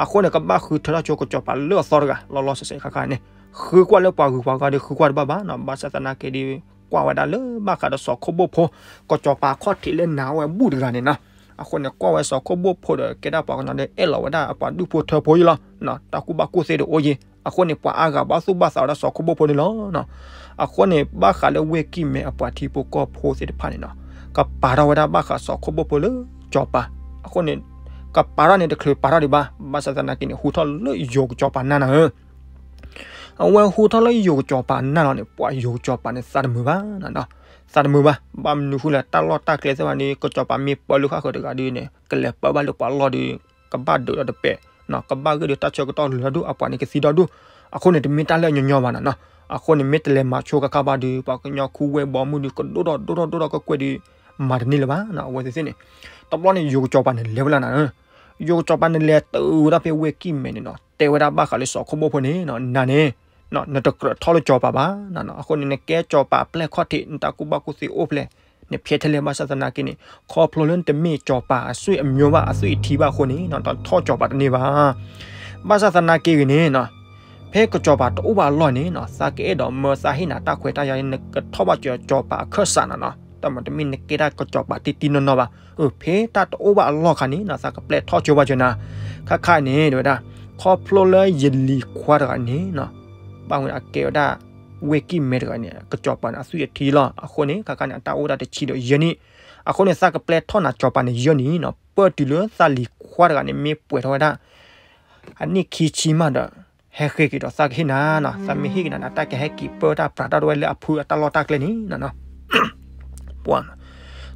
အဃိန့ၣ် ကဘၣ်ဃုထၢထီၣ်ဆိကစီၤပၤလၢအသီတဂၤ လီၤလီၤဆဲးဆဲးခါခါန့ၣ် ဃုကွၢ်လၢပှၤဂုၤပှၤဂၤဒီးဃုကွၢ်တဘၣ်ဘၣ်နီၤ ဘၣ်ဆၣ်သနာ်က့ဒီး ကွၢ်ဝဲဒၣ်လၢဘၣ်ဃးဒီးစီၤခိၣ်ဘိၣ်ဖိ ကစီၤပၤခီၣ်ထံးလၢနၤဝဲဘူၣ်တဂၤန့ၣ်နီၤ. အဃိန့ၣ် ကွၢ်ဝဲစီၤခိၣ်ဘိၣ်ဖိဒီး ကဲဒၣ်ပှၤကညီဒီး အဲၣ်လီၤဝဲဒၣ်အပှၤဒူၣ်ဖိထၢဖိယံၤလီၤ. တၢ်ကူၣ်ဘၣ်ကူၣ်သ့တအိၣ်ယံၤ အဃိန့ၣ် ပှၤအါဂၤဘၣ်သူၣ်ဘၣ်သးဝဲဒၣ်စီၤခိၣ်ဘိၣ်ဖိန့ၣ်လီၤ. အဃိန့ၣ် ဘၣ်ဃးလၢဝ့ၢ်ကံၢ်မဲအပှၤထံဖိကီၢ်ဖိသ့ၣ်တဖၣ်န့ၣ်နီၤ ကပာ်ထီၣ်ဝဲဒၣ်ဘၣ်ဃးစီၤခိၣ်ဘိၣ်ဖိလၢစီၤပၤ အဃိန့ၣ် ကပာ်ထီၣ်န့ၣ်တချုးပာ်ထီၣ်ဒံးဘၣ် ဘၣ်ဆၣ်သနာ်က့န့ၣ် ဟူထီၣ်လၢယိၤကစီၤပၤနၢ်နီၤဧၢ အဝဲဟူထီၣ်လၢယိၤကစီၤပၤနၢ်လီၤန့ၣ် ပှၤယိၤကစီၤပၤန့ၣ် သးတမုာ်ဘၣ်နီၤနီၤ သးတမုာ်ဘၣ် ဘၣ်မနုၤဃိလဲၣ် တၢ်လီၢ်တၢ်ကျဲသ့ၣ်တဖၣ်န့ၣ် ကစီၤပၤမ့ၢ်ပၢလၢဃၣ်ဃၢၤတဂၤဒီးန့ၣ် ကလဲၤပၢဘၣ်လၢပှၤလီၢ်ဒီး ကဘၣ်ဒုးဒီးတပဲာ်နီၤ ကဘၣ်ဂ့ၢ်ဒီးတၢ်ဆၢကတီၢ်လၢာ်ဒိၣ် အပှၤန့ၣ်ကသံဒီဒူၣ် အဃိန့ၣ် တမ့ၢ်တၢ်လၢအညီညီဘၣ်နီၤနီၤ အဃိန့ၣ် မ့ၢ်တလဲၤမၤဆိကခါဘၣ်ဒီး ပှၤကညီခူဝ့ၢ်ဘီမုၢ်ဒီး ကဒိၣ်ထီၣ်ဒိၣ်ထီၣ်ဒိၣ်ထီၣ်ကွ့ၢ်ကွ့ၢ်ဒီး မၤတန့ၢ်လၢၤဘၣ်နီၤ အဝဲသ့ၣ်သ့ၣ်န့ၣ် တဘျီန့ၣ် ယိၤကစီၤပၤန့ၣ် လဲၤဝဲလၢနၤဧၢ ယိၤကစီၤပၤန့ၣ် လဲၤတုၤဝဲဒၣ်ဖဲဝ့ၢ်ကံၢ်မဲန့ၣ်နီၤ တဲဝဲဒၣ်ဘၣ်ဃးလၢစီၤခိၣ်ဘိၣ်ဖိန့ၣ်နီၤ နၤန့ၣ် နတကြၢးထီၣ်လၢစီၤပၤဘၣ်နီၤနီၤ အဃိန့ၣ် နကဲစီၤပၤပျဲၢ်ခီၣ်ထံး နတၢ်ကူၣ်ဘၣ်ကူၣ်သ့အိၣ်ဖျဲၣ် နဖျဲၣ်ထဲလဲၣ် ဘၣ်ဆၣ်သနာ်က့န့ၣ် ခီဖျိလၢနတမ့ၢ်စီၤပၤအသွံၣ်အမျိုးဘၣ် အသွံၣ်အထံဘၣ်အဃိန့ၣ်နီၤ နတထီၣ်စီၤပၤတန့ၢ်ဘၣ် ဘၣ်ဆၣ်သနာ်က့ဂ့ၤန့ၣ်နီၤ ဖဲကစီၤပၤတအိၣ်ဘၣ်အလီၢ်န့ၣ်နီၤ သးကအဲၣ်ဒိးမၢသးဟ့ၣ်နၤတၢ်ခွဲးတၢ်ယာ် နကထီၣ်ဘၣ်စၢၤစီၤပၤအခၢၣ်စးနီၤနီၤ တၢ်မၤတမ့ၢ်နကဲဒၣ်ကစီၤပၤတံၢ်တံၢ်နီၢ်နီၢ်ဘၣ် ဖဲတၢ်တအိၣ်ဘၣ်အလီၢ်ခါန့ၣ်နီၤ သးကပျဲၢ်ထီၣ်ကၠိဘၣ်စၢၤနၤ ခါခါန့ၣ် တဲဝဲဒၣ် ခီဖျိလၢယလံၤခွါတဂၤန့ၣ်နီၤ ဘၣ်ဝဲဒၣ်ကဲဝဲဒၣ် ဝ့ၢ်ကံၢ်မဲတဂၤန့ၣ် ကစီၤပၤန့ၣ်အသွံၣ်အထံလီၤ အဃိန့ၣ် ခါခါန့ၣ် အတၢ်အိၣ်ဒၣ်တဆံဒီးယဲၢ်နံၣ် အဃိန့ၣ် သးကပျဲၢ်ထီၣ်နၤစီၤပၤန့ၣ်ယဲၢ်နံၣ်နီၤ ပၢၢ်တုၤလၢသးလံၤခွါတဂၤန့ၣ် မ့ၢ်ပှဲၤထီၣ်ဝဲဒၣ် အနံၣ်ခံဆံမးဒီး ဟဲဃ့က့ၤဒီးသးကဟ့ၣ်နၤနီၤ သးမ့ၢ်ဟ့ၣ်က့ၤနၤန့ၣ် တၢ်ကဟဲက့ၤပၢတၢ်ပြးတၢ်ဒိၣ်ဝဲလၢအဖုအတၢ်လီၢ်တၢ်ကျဲန့ၣ်နီၤနီၤ ပှၤ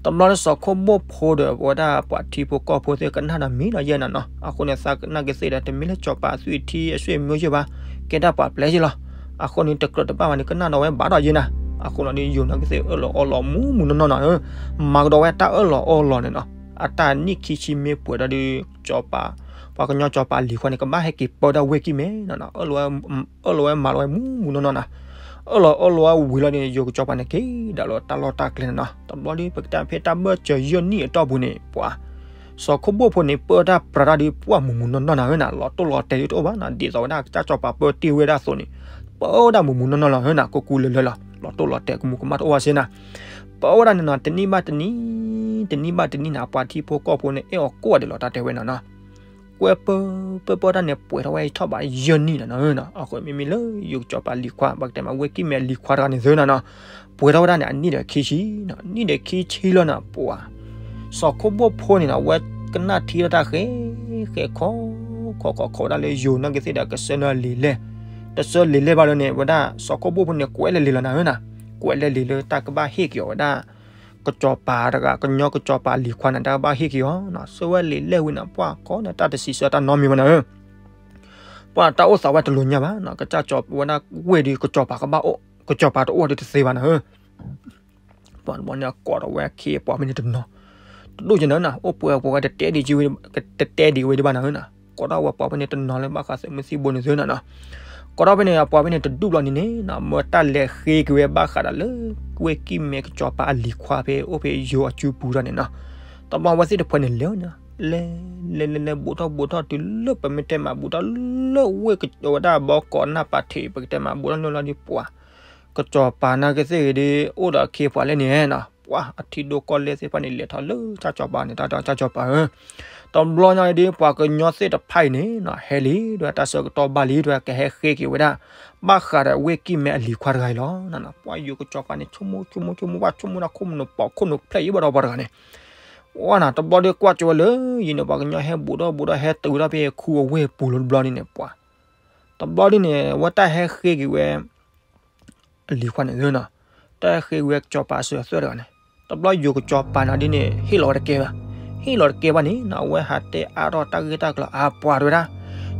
တဘျီလၢစီၤခိၣ်ဘိၣ်ဖိဒီးပဝဲဒၣ်ပှၤထံဖိကီၢ်ဖိသ့ၣ်ကနၣ်ဒီးမံဒီးယဲၢ်နၤနီၤ အဃိန့ၣ် သးနာ်က့သ့ၣ်ဒီး တမ့ၢ်လၢစီၤပၤအသွံၣ်အထံအသွံၣ်အမျိုးယဲၢ်ဘၣ် ကဲဒၣ်ပှၤပျဲၢ်ယဲၢ်လီၤ အဃိန့ၣ် တကြၢးတဘၣ်ဘၣ်န့ၣ် ကနၣ်ဒီးဝဲဘၣ်ဒီးယဲၢ်နၤ အဃိန့ၣ်ဒီး ယိၤနာ်က့သ့ၣ်အၢၣ်လီၤအီလီၤမူးမူးနီၢ်နီၢ်နီၤဧၢ မၤကဒီးဝဲတၢ်အၢၣ်လီၤအီလီၤန့ၣ်နီၤ အတၢ်နံၣ်ခံဆံမ့ၢ်ပှဲၤဒီးဒီး စီၤပၤ ပှၤကညီစီၤပၤလံၤခွါန့ၣ် ကဘၣ်ဟဲက့ၤပၢတၢ်ဝ့ၢ်ကံၢ်မဲနီၤနီၤ အၢၣ်လီၤဝဲမၤလီၤဝဲမူးမူးနီၢ်နီၢ်နီၤ အၢၣ်လီၤအီလီၤဝဲဝံၤလီၤဒီးန့ၣ် ယိၤကစီၤပၤန့ၣ်က့ၤဒၣ်လီၤတၢ်လီၢ်တၢ်ကျဲန့ၣ်နီၤ တဘျီဒီး ပကတဲဖဲတၢ်ဘၢၣ်စၢၤယဲၢ်နံၣ်အတီၢ်ပူၤန့ၣ် ပှၤ စီၤခိၣ်ဘိၣ်ဖိန့ၣ် ပၢတၢ်ပြးတၢ်ဒီးပှၢ်မူးမူးနီၢ်နီၢ်နီၤဧၢနီၤ လီၤတိၢ်လီၤတဲာ်ဒ်တအိၣ်ဘၣ်နီၤ ဒ်သိးဝဲဒၣ်ကစၢ်စီၤပၤပၢတ့ၢ်ဝဲဒၣ်အသိးန့ၣ် ပၢဝဲဒၣ်မူးမူးနီၢ်နီၢ်လီၤဧၢနီၤ ကိးကူလၢလၢလီၤ လီၤတိၢ်လီၤတဲာ်ကမူးကမၣ်တအိၣ်ဘၣ်စ့ၢ်နီၤ. ပဝဲဒၣ်န့ၣ်နီၤ တနံၣ်ဘၣ်တနံၣ်, တနံၣ်ဘၣ်တနံၣ်န့ၣ် အပှၤထံဖိကီၢ်ဖိန့ၣ် အဲၣ်အီၤကိးဂၤဒဲးလီၤ တၢ်တဲဝဲနီၤနီၤ. ကွဲပၢ ပၢပၢတၢ်န့ၣ် ပှဲၤထီၣ်ဝဲထီၣ်ဘးယဲၢ်နံၣ်နီၤနီၤ. အဃိမ့မ့ၢ်လၢယိၤကစီၤပၤလံၤခွါ ပကတဲမးဝ့ၢ်ကံၢ်မဲလံၤခွါတဂၤန့ၣ်သ့နီၤနီၤ, ပှဲၤထီၣ်ဝဲဒၣ်န့ၣ် အနံၣ်ဒီးခံဆံနီၤ, နံၣ်ဒီးခံဆံလီၤနီၤ ပှၤ စီၤခိၣ်ဘိၣ်ဖိန့ၣ်နီၤ အဝဲကနၣ်ထံလီၤတၢ်ဃဲ ဃဲခီ ခီခီခီဝဲဒၣ်လၢယိၤနာ်က့ၤသ့ၣ်ဒီး ကဆှၢနၤလံာ်လဲၢ်, တဆှၢလံာ်လဲၢ်ဘၣ်လၢန့ၣ် ဝဲဒၣ်စီၤခိၣ်ဘိၣ်ဖိန့ၣ် ကွဲးလဲၤလံာ်လီၤနၤဧၢနီၤ, ကွဲးလဲၤလံာ်လၢတၢ်ကဘၣ်ဟ့ၣ်က့ၤအီၤဝဲဒၣ် ကစီၤပၤတဂၤ ကညီကစီၤပၤလံၤခွါန့ၣ် တၢ်ကဘၣ်ဟ့ၣ်က့ၤအီၤနီၤ, ဆှၢဝဲလံာ်လဲၢ်ဝံၤန့ၣ် ပှၤကိးန့ၣ် တၢ်တစံးဆၢတၢ်နီတမံၤဘၣ်နၤဧၢ ပှၤတၢ်အိၣ်သးဝဲတလိၤညါဘၣ်နီၤ, ကစၢ်ကၠီၤဝဲဒၣ်ဝ့ၢ်ဒီး ကစီၤပၤကဘၣ်အိၣ် ကစီၤပၤတအိၣ်ဒီးတသ့ဘၣ်နၤဧၢ. ပှၤတဘျီန့ၣ် ကိးထီၣ်ဝဲအခ့အပှၤဖဲန့ၣ်တနီၤ, တဒူၣ်ကနၤနီၤ အိၣ်ပှဲၤပှဲၤဝဲ တတဲဒံးဝဲဒံးဘၣ်နၤဧၢနီၤ, ကိးထီၣ်ဝဲပှၤဖဲန့ၣ်တနီၤလၢဘၣ်ဃးသုးမုၢ်သံၣ်ဘိန့ၣ်သ့နီၤနီၤ, ကိးထီၣ်ဖဲန့ၣ် အပှၤဖဲန့ၣ်တဒူၣ်ဘျီန့ၣ်န့ၣ်နီၤ မ့ၢ်တၢ်လဲၤဃ့က့ၤဝဲဘၣ်ဃးဒီးလၢ ဝ့ၢ်ကံၢ်မဲကစီၤပၤအလံၤခွါဖဲအိၣ်ဖဲယိၤအစုပူၤဒီးန့ၣ်နီၤ, တဘျီဝဲသ့ၣ်တဖၣ်န့ၣ်လဲၤန့ၣ် လဲၤ လဲၤ လဲၤ လဲၤ ဘူးထီၣ်ဘူးထီၣ်တုၤလၢပမ့ၢ်တဲမး ဘူးထီၣ်လၢဝ့ၢ်ကဝဲဒၣ်ဘီကီးနၢ်ပာ်ထံး ပကတဲမး ဘူးထီၣ်န့ၣ်လီၤဒီးပှၤ ကစီၤပၤနာ်က့ၤသ့ၣ်ဂ့ၤဒီး အိၣ်ဒီးအခ့အပှၤလဲၣ်န့ၣ်နီၤ, ပှၤအထံဒိၣ်ကီၢ်လဲၢ်သ့ၣ်တဖၣ်န့ၣ် လဲၤထီၣ်လၢကစၢ်ကၠီၤပၤန့ၣ် တၢ်တဲကစၢ်ကၠီၤပၤဧၢ, တဘျီညါအံၤဒီး ပှၤကညီသ့ၣ်တဖၣ်အံၤန့ၣ်နီၤ ဟဲလံ ဒီးတၢ်ဆၢကတီၢ်ဘၣ်လံ ဒီးကဟဲဃ့က့ၤဝဲဒၣ် ဘၣ်ဃးဒီးဝ့ၢ်ကံၢ်မဲအလံၤခွါတဂၤအံၤလီၤ. ပှၤယိၤကစီၤပၤန့ၣ် ဆိကမိၣ် ဆိကမိၣ် ဆိကမိၣ် ဘၣ်ဆိကမိၣ်တၢ်ခိၣ်နူာ်ပိာ်ခိၣ်နူာ်ဖျဲးယံၤဘၣ်ဒီးပှၤတဂၤန့ၣ် ဝဲနီၤ တဘျီဒီးကွၢ်ကၠီဝဲလၢ ယံၤန့ၣ် ပှၤကညီဟဲဘူးထီၣ်ဘူးထီၣ် ဟဲတုၤထီၣ်ဖဲခူအဝ့ၢ်ပူၤလီၤတဘျီဒ်န့ၣ် ပှၤ တဘျီဒ်န့ၣ် အဝဲတၢ်ဟဲဃ့က့ၤဝဲ အလံၤခွါန့ၣ်သ့နီၤ, တၢ်ဟဲဃ့က့ၤဝဲကစီၤပၤအစၢၤအသွဲၣ်တဂၤန့ၣ် တဘျီယိၤကစီၤပၤန့ၣ်ဒ်န့ၣ် ဟ့ၣ်လီၤဝဲတကဲဘၣ်, ဟ့ၣ်လီၤတကဲဘၣ်န့ၣ်နီၤ အဝဲဟးတဲအါထီၣ်တၢ်ဂ့ၢ်တၢ်ကျိၤအါပှၤတဲဝဲဒၣ်,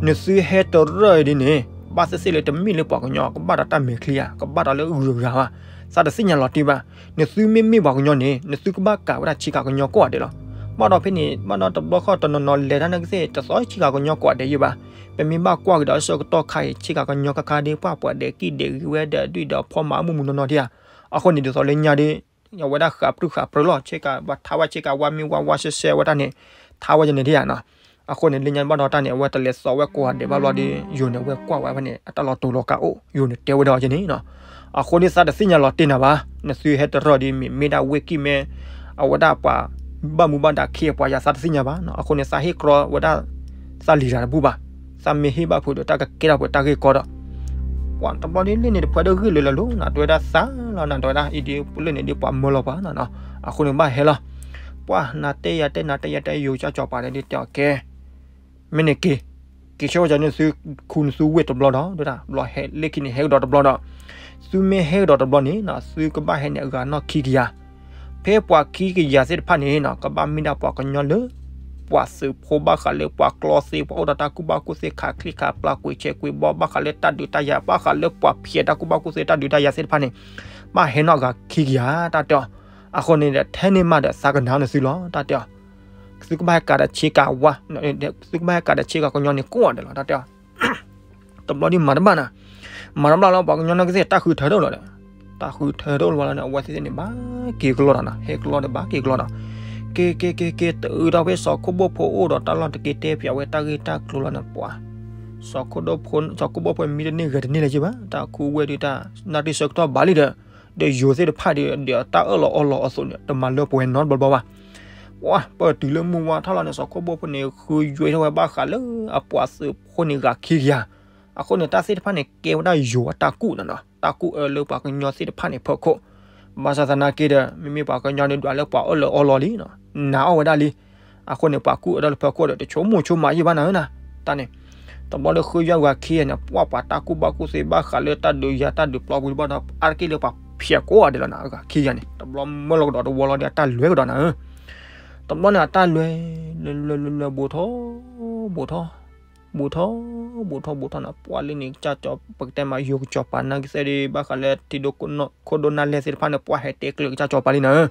နသုဟဲတရၢၣ်အံၤဒ်န့ၣ် ဘၣ်သ့ၣ်သ့ၣ်လၢတမ့ၢ်လၢပှၤကညီ ကဘၣ်ဒီးတၢ်မဲာ်ချံဧါ ကဘၣ်ဒီးလၢအဂုၤအဂၤဘၣ်, သးတသ့ၣ်ညါလီၤတံၢ်ဘၣ်, နသုမ့မ့ၢ်ပှၤကညီန့ၣ် နသုကဘၣ်ကးဝဲဒၣ်ဆ့ကၤကညီကိးဂၤဒဲးလီၤ. ဘၣ်ဒီးဖဲန့ၣ် ဘၣ်ဒီးတဘျီဃီတနီၤနီၤလဲၤတၢ်နာ်က့ၤသ့ၣ် တသီဆ့ကၤကညီကိးဂၤဒဲးယံၤဘၣ်, ပမ့ၢ်ဘၣ်ကွၢ်က့ၤဒီးဆၢကတီၢ်ခါအံၤ ဆ့ကၤကညီခါခါဒီး ပှၤပှၤဒဲးကံၣ်ဒဲးဂ့ၤဝဲဒီး ဒွံၣ်ဒီးဖီမၤအမုၢ်မုၢ်နီၢ်နီၢ်ဒံးဧါ, အဃိန့ၣ်ဒ်သိးလၢညါဒီး အဝဲဒၣ်ဃးပြုၢ်ဃးပြၢလီၤ ဆ့ကၤ ပှၤထါဝဲဆ့ကၤဝါမ့ၢ်ဝါဝါရှဲရှဲဝဲတၢ်န့ၣ် ထါဝဲယန့ၣ်ဒံးဧါနီၤ, အဃိန့ၣ် လၢညါဘၣ်ဒီးတၢ်န့ၣ် အဝဲတလဲၤသီဝဲကိးဂၤဒဲးဘၣ်ဘျီဒီး ယိၤန့ၣ် အဝဲကွၢ်ဝဲဖဲန့ၣ် အတၢ်လီၤတူာ်လီၤကာ်အိၣ် ယိၤန့ၣ်တဲဝဲဒီးယန့ၣ်နီၤ, အဃိန့ၣ်သးတသ့ၣ်ညါလီၤတံၢ်နၤဘၣ်, နသုဟဲတရၢၣ်ဒီး မ့မ့ၢ်ဒၣ်ဝ့ၢ်ကံၢ်မဲ အဝဲဒၣ်ပှၤ ဘၣ်မူဘၣ်ဒါခ့အပှၤယၤသးတသ့ၣ်ညါဘၣ်နီၤ, အဃိန့ၣ်သးဟ့ၣ်ကြီဝဲဒၣ် သးလံၤတၢ်တဘူၣ်ဘၣ်, သးမ့ၢ်ဟ့ၣ်ဘၣ်ဖုးဒီးတၢ်ကကဲထီၣ်ပှဲၤတၢ်ဂ့ၢ်ကီဒီး ပှၤတဘျီဒ်လၢန့ၣ်တဖၣ်ဒီးဂ့ၢ်လၢလၢလိၤနီၤ တဲဝဲဒၣ်သးလီၤနၤ တဲဝဲဒၣ်အံၤဒ်လၢန့ၣ်ဒ်ပှၤမၢလီၤပှၤနီၤနီၤ, အဃိန့ၣ်ဘၣ်ဟဲလီၤ, ပှၤနၤတဲယၤတဲနၤတဲယၤတဲယိၤကစၢ်ကၠီၤပၤန့ၣ်ဒ်တဲအီၤကဲ မ့ၢ်န့ၣ်က့ၤ က့ၤဆၢဝဲကၠီၤန့ၣ်သုခူနသုဝ့ၢ်တဘျီဒီး ဒ်ဒၣ်ဘျီဟဲလၢခံန့ၣ် ဟဲကဒီးတဘျီဒီး သုမ့ၢ်ဟဲကဒီးတဘျီန့ၣ်နီၤ သုကဘၣ်ဟဲန့ၣ်အဂၤနီၢ်ခံကယၤ, ဖဲပှၤခံကယၤသ့ၣ်တဖၣ်န့ၣ်နီၤ ကဘၣ်မ့ၢ်ဒၣ်ပှၤကညီလၢ ပှၤသုးဖိဘၣ်ဃးလၢပှၤကျီသ့ ပှၤအိၣ်ဒီးတၢ်ကူၣ်ဘၣ်ကူၣ်သ့ ခးချံခးပျၢ် ကွံာ်ဆဲးကွံာ်ဘီ ဘၣ်ဃးလၢတၢ်ဒုးတၢ်ယၤ ဘၣ်ဃးလၢပှၤဖျဲးတၢ်ကူၣ်ဘၣ်ကူၣ်သ့ တၢ်ဒုးတၢ်ယၤသ့ၣ်တဖၣ်န့ၣ် ဘၣ်ဟဲနီၢ်အဂၤခံကယၤ တၢ်တဲအီၤ, အဃိန့ၣ်ဒီး ထဲန့ၣ်မးဒီးသးကနၣ်နသုလီၤ တၢ်တဲအီၤ, သုကဘၣ်ဟဲကးဒီးဆ့ကၤဝါ, သုကဘၣ်ဟဲကးဒီးဆ့ကၤကညီန့ၣ်ကိးဂၤဒဲးလီၤ တၢ်တဲအီၤ တဘျီဒ်မၤတဘၣ်နၤ, မၤတဘၣ်လီၤ ပှၤကညီနာ်က့ၤသ့ၣ် တၢ်ဃုထၢထီၣ်လီၤဒီး, တၢ်ဃုထၢထီၣ်လီၤန့ၣ် အဝဲသ့ၣ်န့ၣ် ဘၣ်က့ၤကလီဒီးနၤ ဟဲကလီဒီးဘၣ်က့ၤကလီဒီး, က့ၤက့ၤက့ၤက့ၤ တုၤဒီးဖဲစီၤခိၣ်ဘိၣ်ဖိအိၣ်ဒီးတၢ်လီၢ်တက့ၢ် တဲဖျါဝဲတၢ်ဂ့ၢ်တၢ်ကျိၤလီၤန့ၣ် ပှၤ စီၤခိၣ်ဘိၣ်ဖိမံတန့ၢ်ဂဲၤတန့ၢ်လၢၤဘၣ် တၢ်ခူဝ့ၢ်ဒုးတၢ် နၢ်တ့ၢ်ဆၢကတီၢ်ဘၣ်လံဒီး, ဒီးယိၤသ့ၣ်တဖၣ်ဒီး ဒီးတၢ်အၢၣ်လီၤအီလီၤအသိးန့ၣ် တမၤလၢပှဲၤနီတဘျီဘၣ်ဘၣ် ပှၤပတုၤလၢမုၢ်ဝါထီၣ်လီၤန့ၣ် စီၤခိၣ်ဘိၣ်ဖိန့ၣ် ဃုယွဲထီၣ်ဝဲဘၣ်ဃးလၢအပှၤသုးဖိန့ၣ်ဂၤခံကယၤ, အဃိန့ၣ် တၢ်သ့ၣ်တဖၣ်န့ၣ် ကဲဝဲဒၣ်ယိၤအတၢ်ကူၣ်နီၤနီၤ တၢ်ကူၣ်အၢလၢပှၤကညီသ့ၣ်တဖၣ်န့ၣ်ဖီခိၣ်, ဘၣ်ဆၣ်သနာ်က့ဒီး မ့မ့ၢ်ပှၤကညီန့ၣ်ဒွးလၢပှၤအၢၣ်လီၤအီလီၤလံနီၤ နာ်အီၣ်ဝဲဒၣ်လံ, အဃိန့ၣ် ပှၤကူၣ်အၢတၢ်လၢဖီခိၣ်ဒီး တဆိကမိၣ်ဆိကမးယံာ်ဘၣ်နၤဧၢနၤ, တၢ်န့ၣ် တဘျီလၢဃုယွဲဂၤခံဂၤန့ၣ် ပှၤပှၤတၢ်ကူၣ်ဘၣ်ကူၣ်သ့ဘၣ်ဃးလၢတၢ်ဒုးယၤတၢ်ဒုးပျီပူၤဘၣ်ဒီး အါတက့ၢ်လၢပှၤဖျဲးကိးဂၤဒဲးလီၤနၤ အဂၤခံဂၤန့ၣ် တဘျီမၢလီၤကဒီးတဝီလီၤဒီး အတၢ်လဲၤကဒီးနၤဧၢ တဘျီန့ၣ် အတၢ်လဲၤ လဲၤလဲၤလဲၤလဲၤ ဘူးထီၣ် ဘူးထီၣ် ဘူးထီၣ် ဘူးထီၣ် ဘူးထီၣ်န့ၣ် ပှၤလၢန့ၣ် ကစၢ်ကၠီၤ ပကတဲမး ယိၤကစၢ်ပာ်နၢ်ကစဲဒ် ဘၣ်ဃးလၢထံဒိၣ်ခိၣ်ဒိၣ်နၢ်လဲၢ်သ့ၣ်တဖၣ်န့ၣ် ပှၤဟဲတဲကျၢၤကစၢ်ကၠီၤပာ်လံနၤ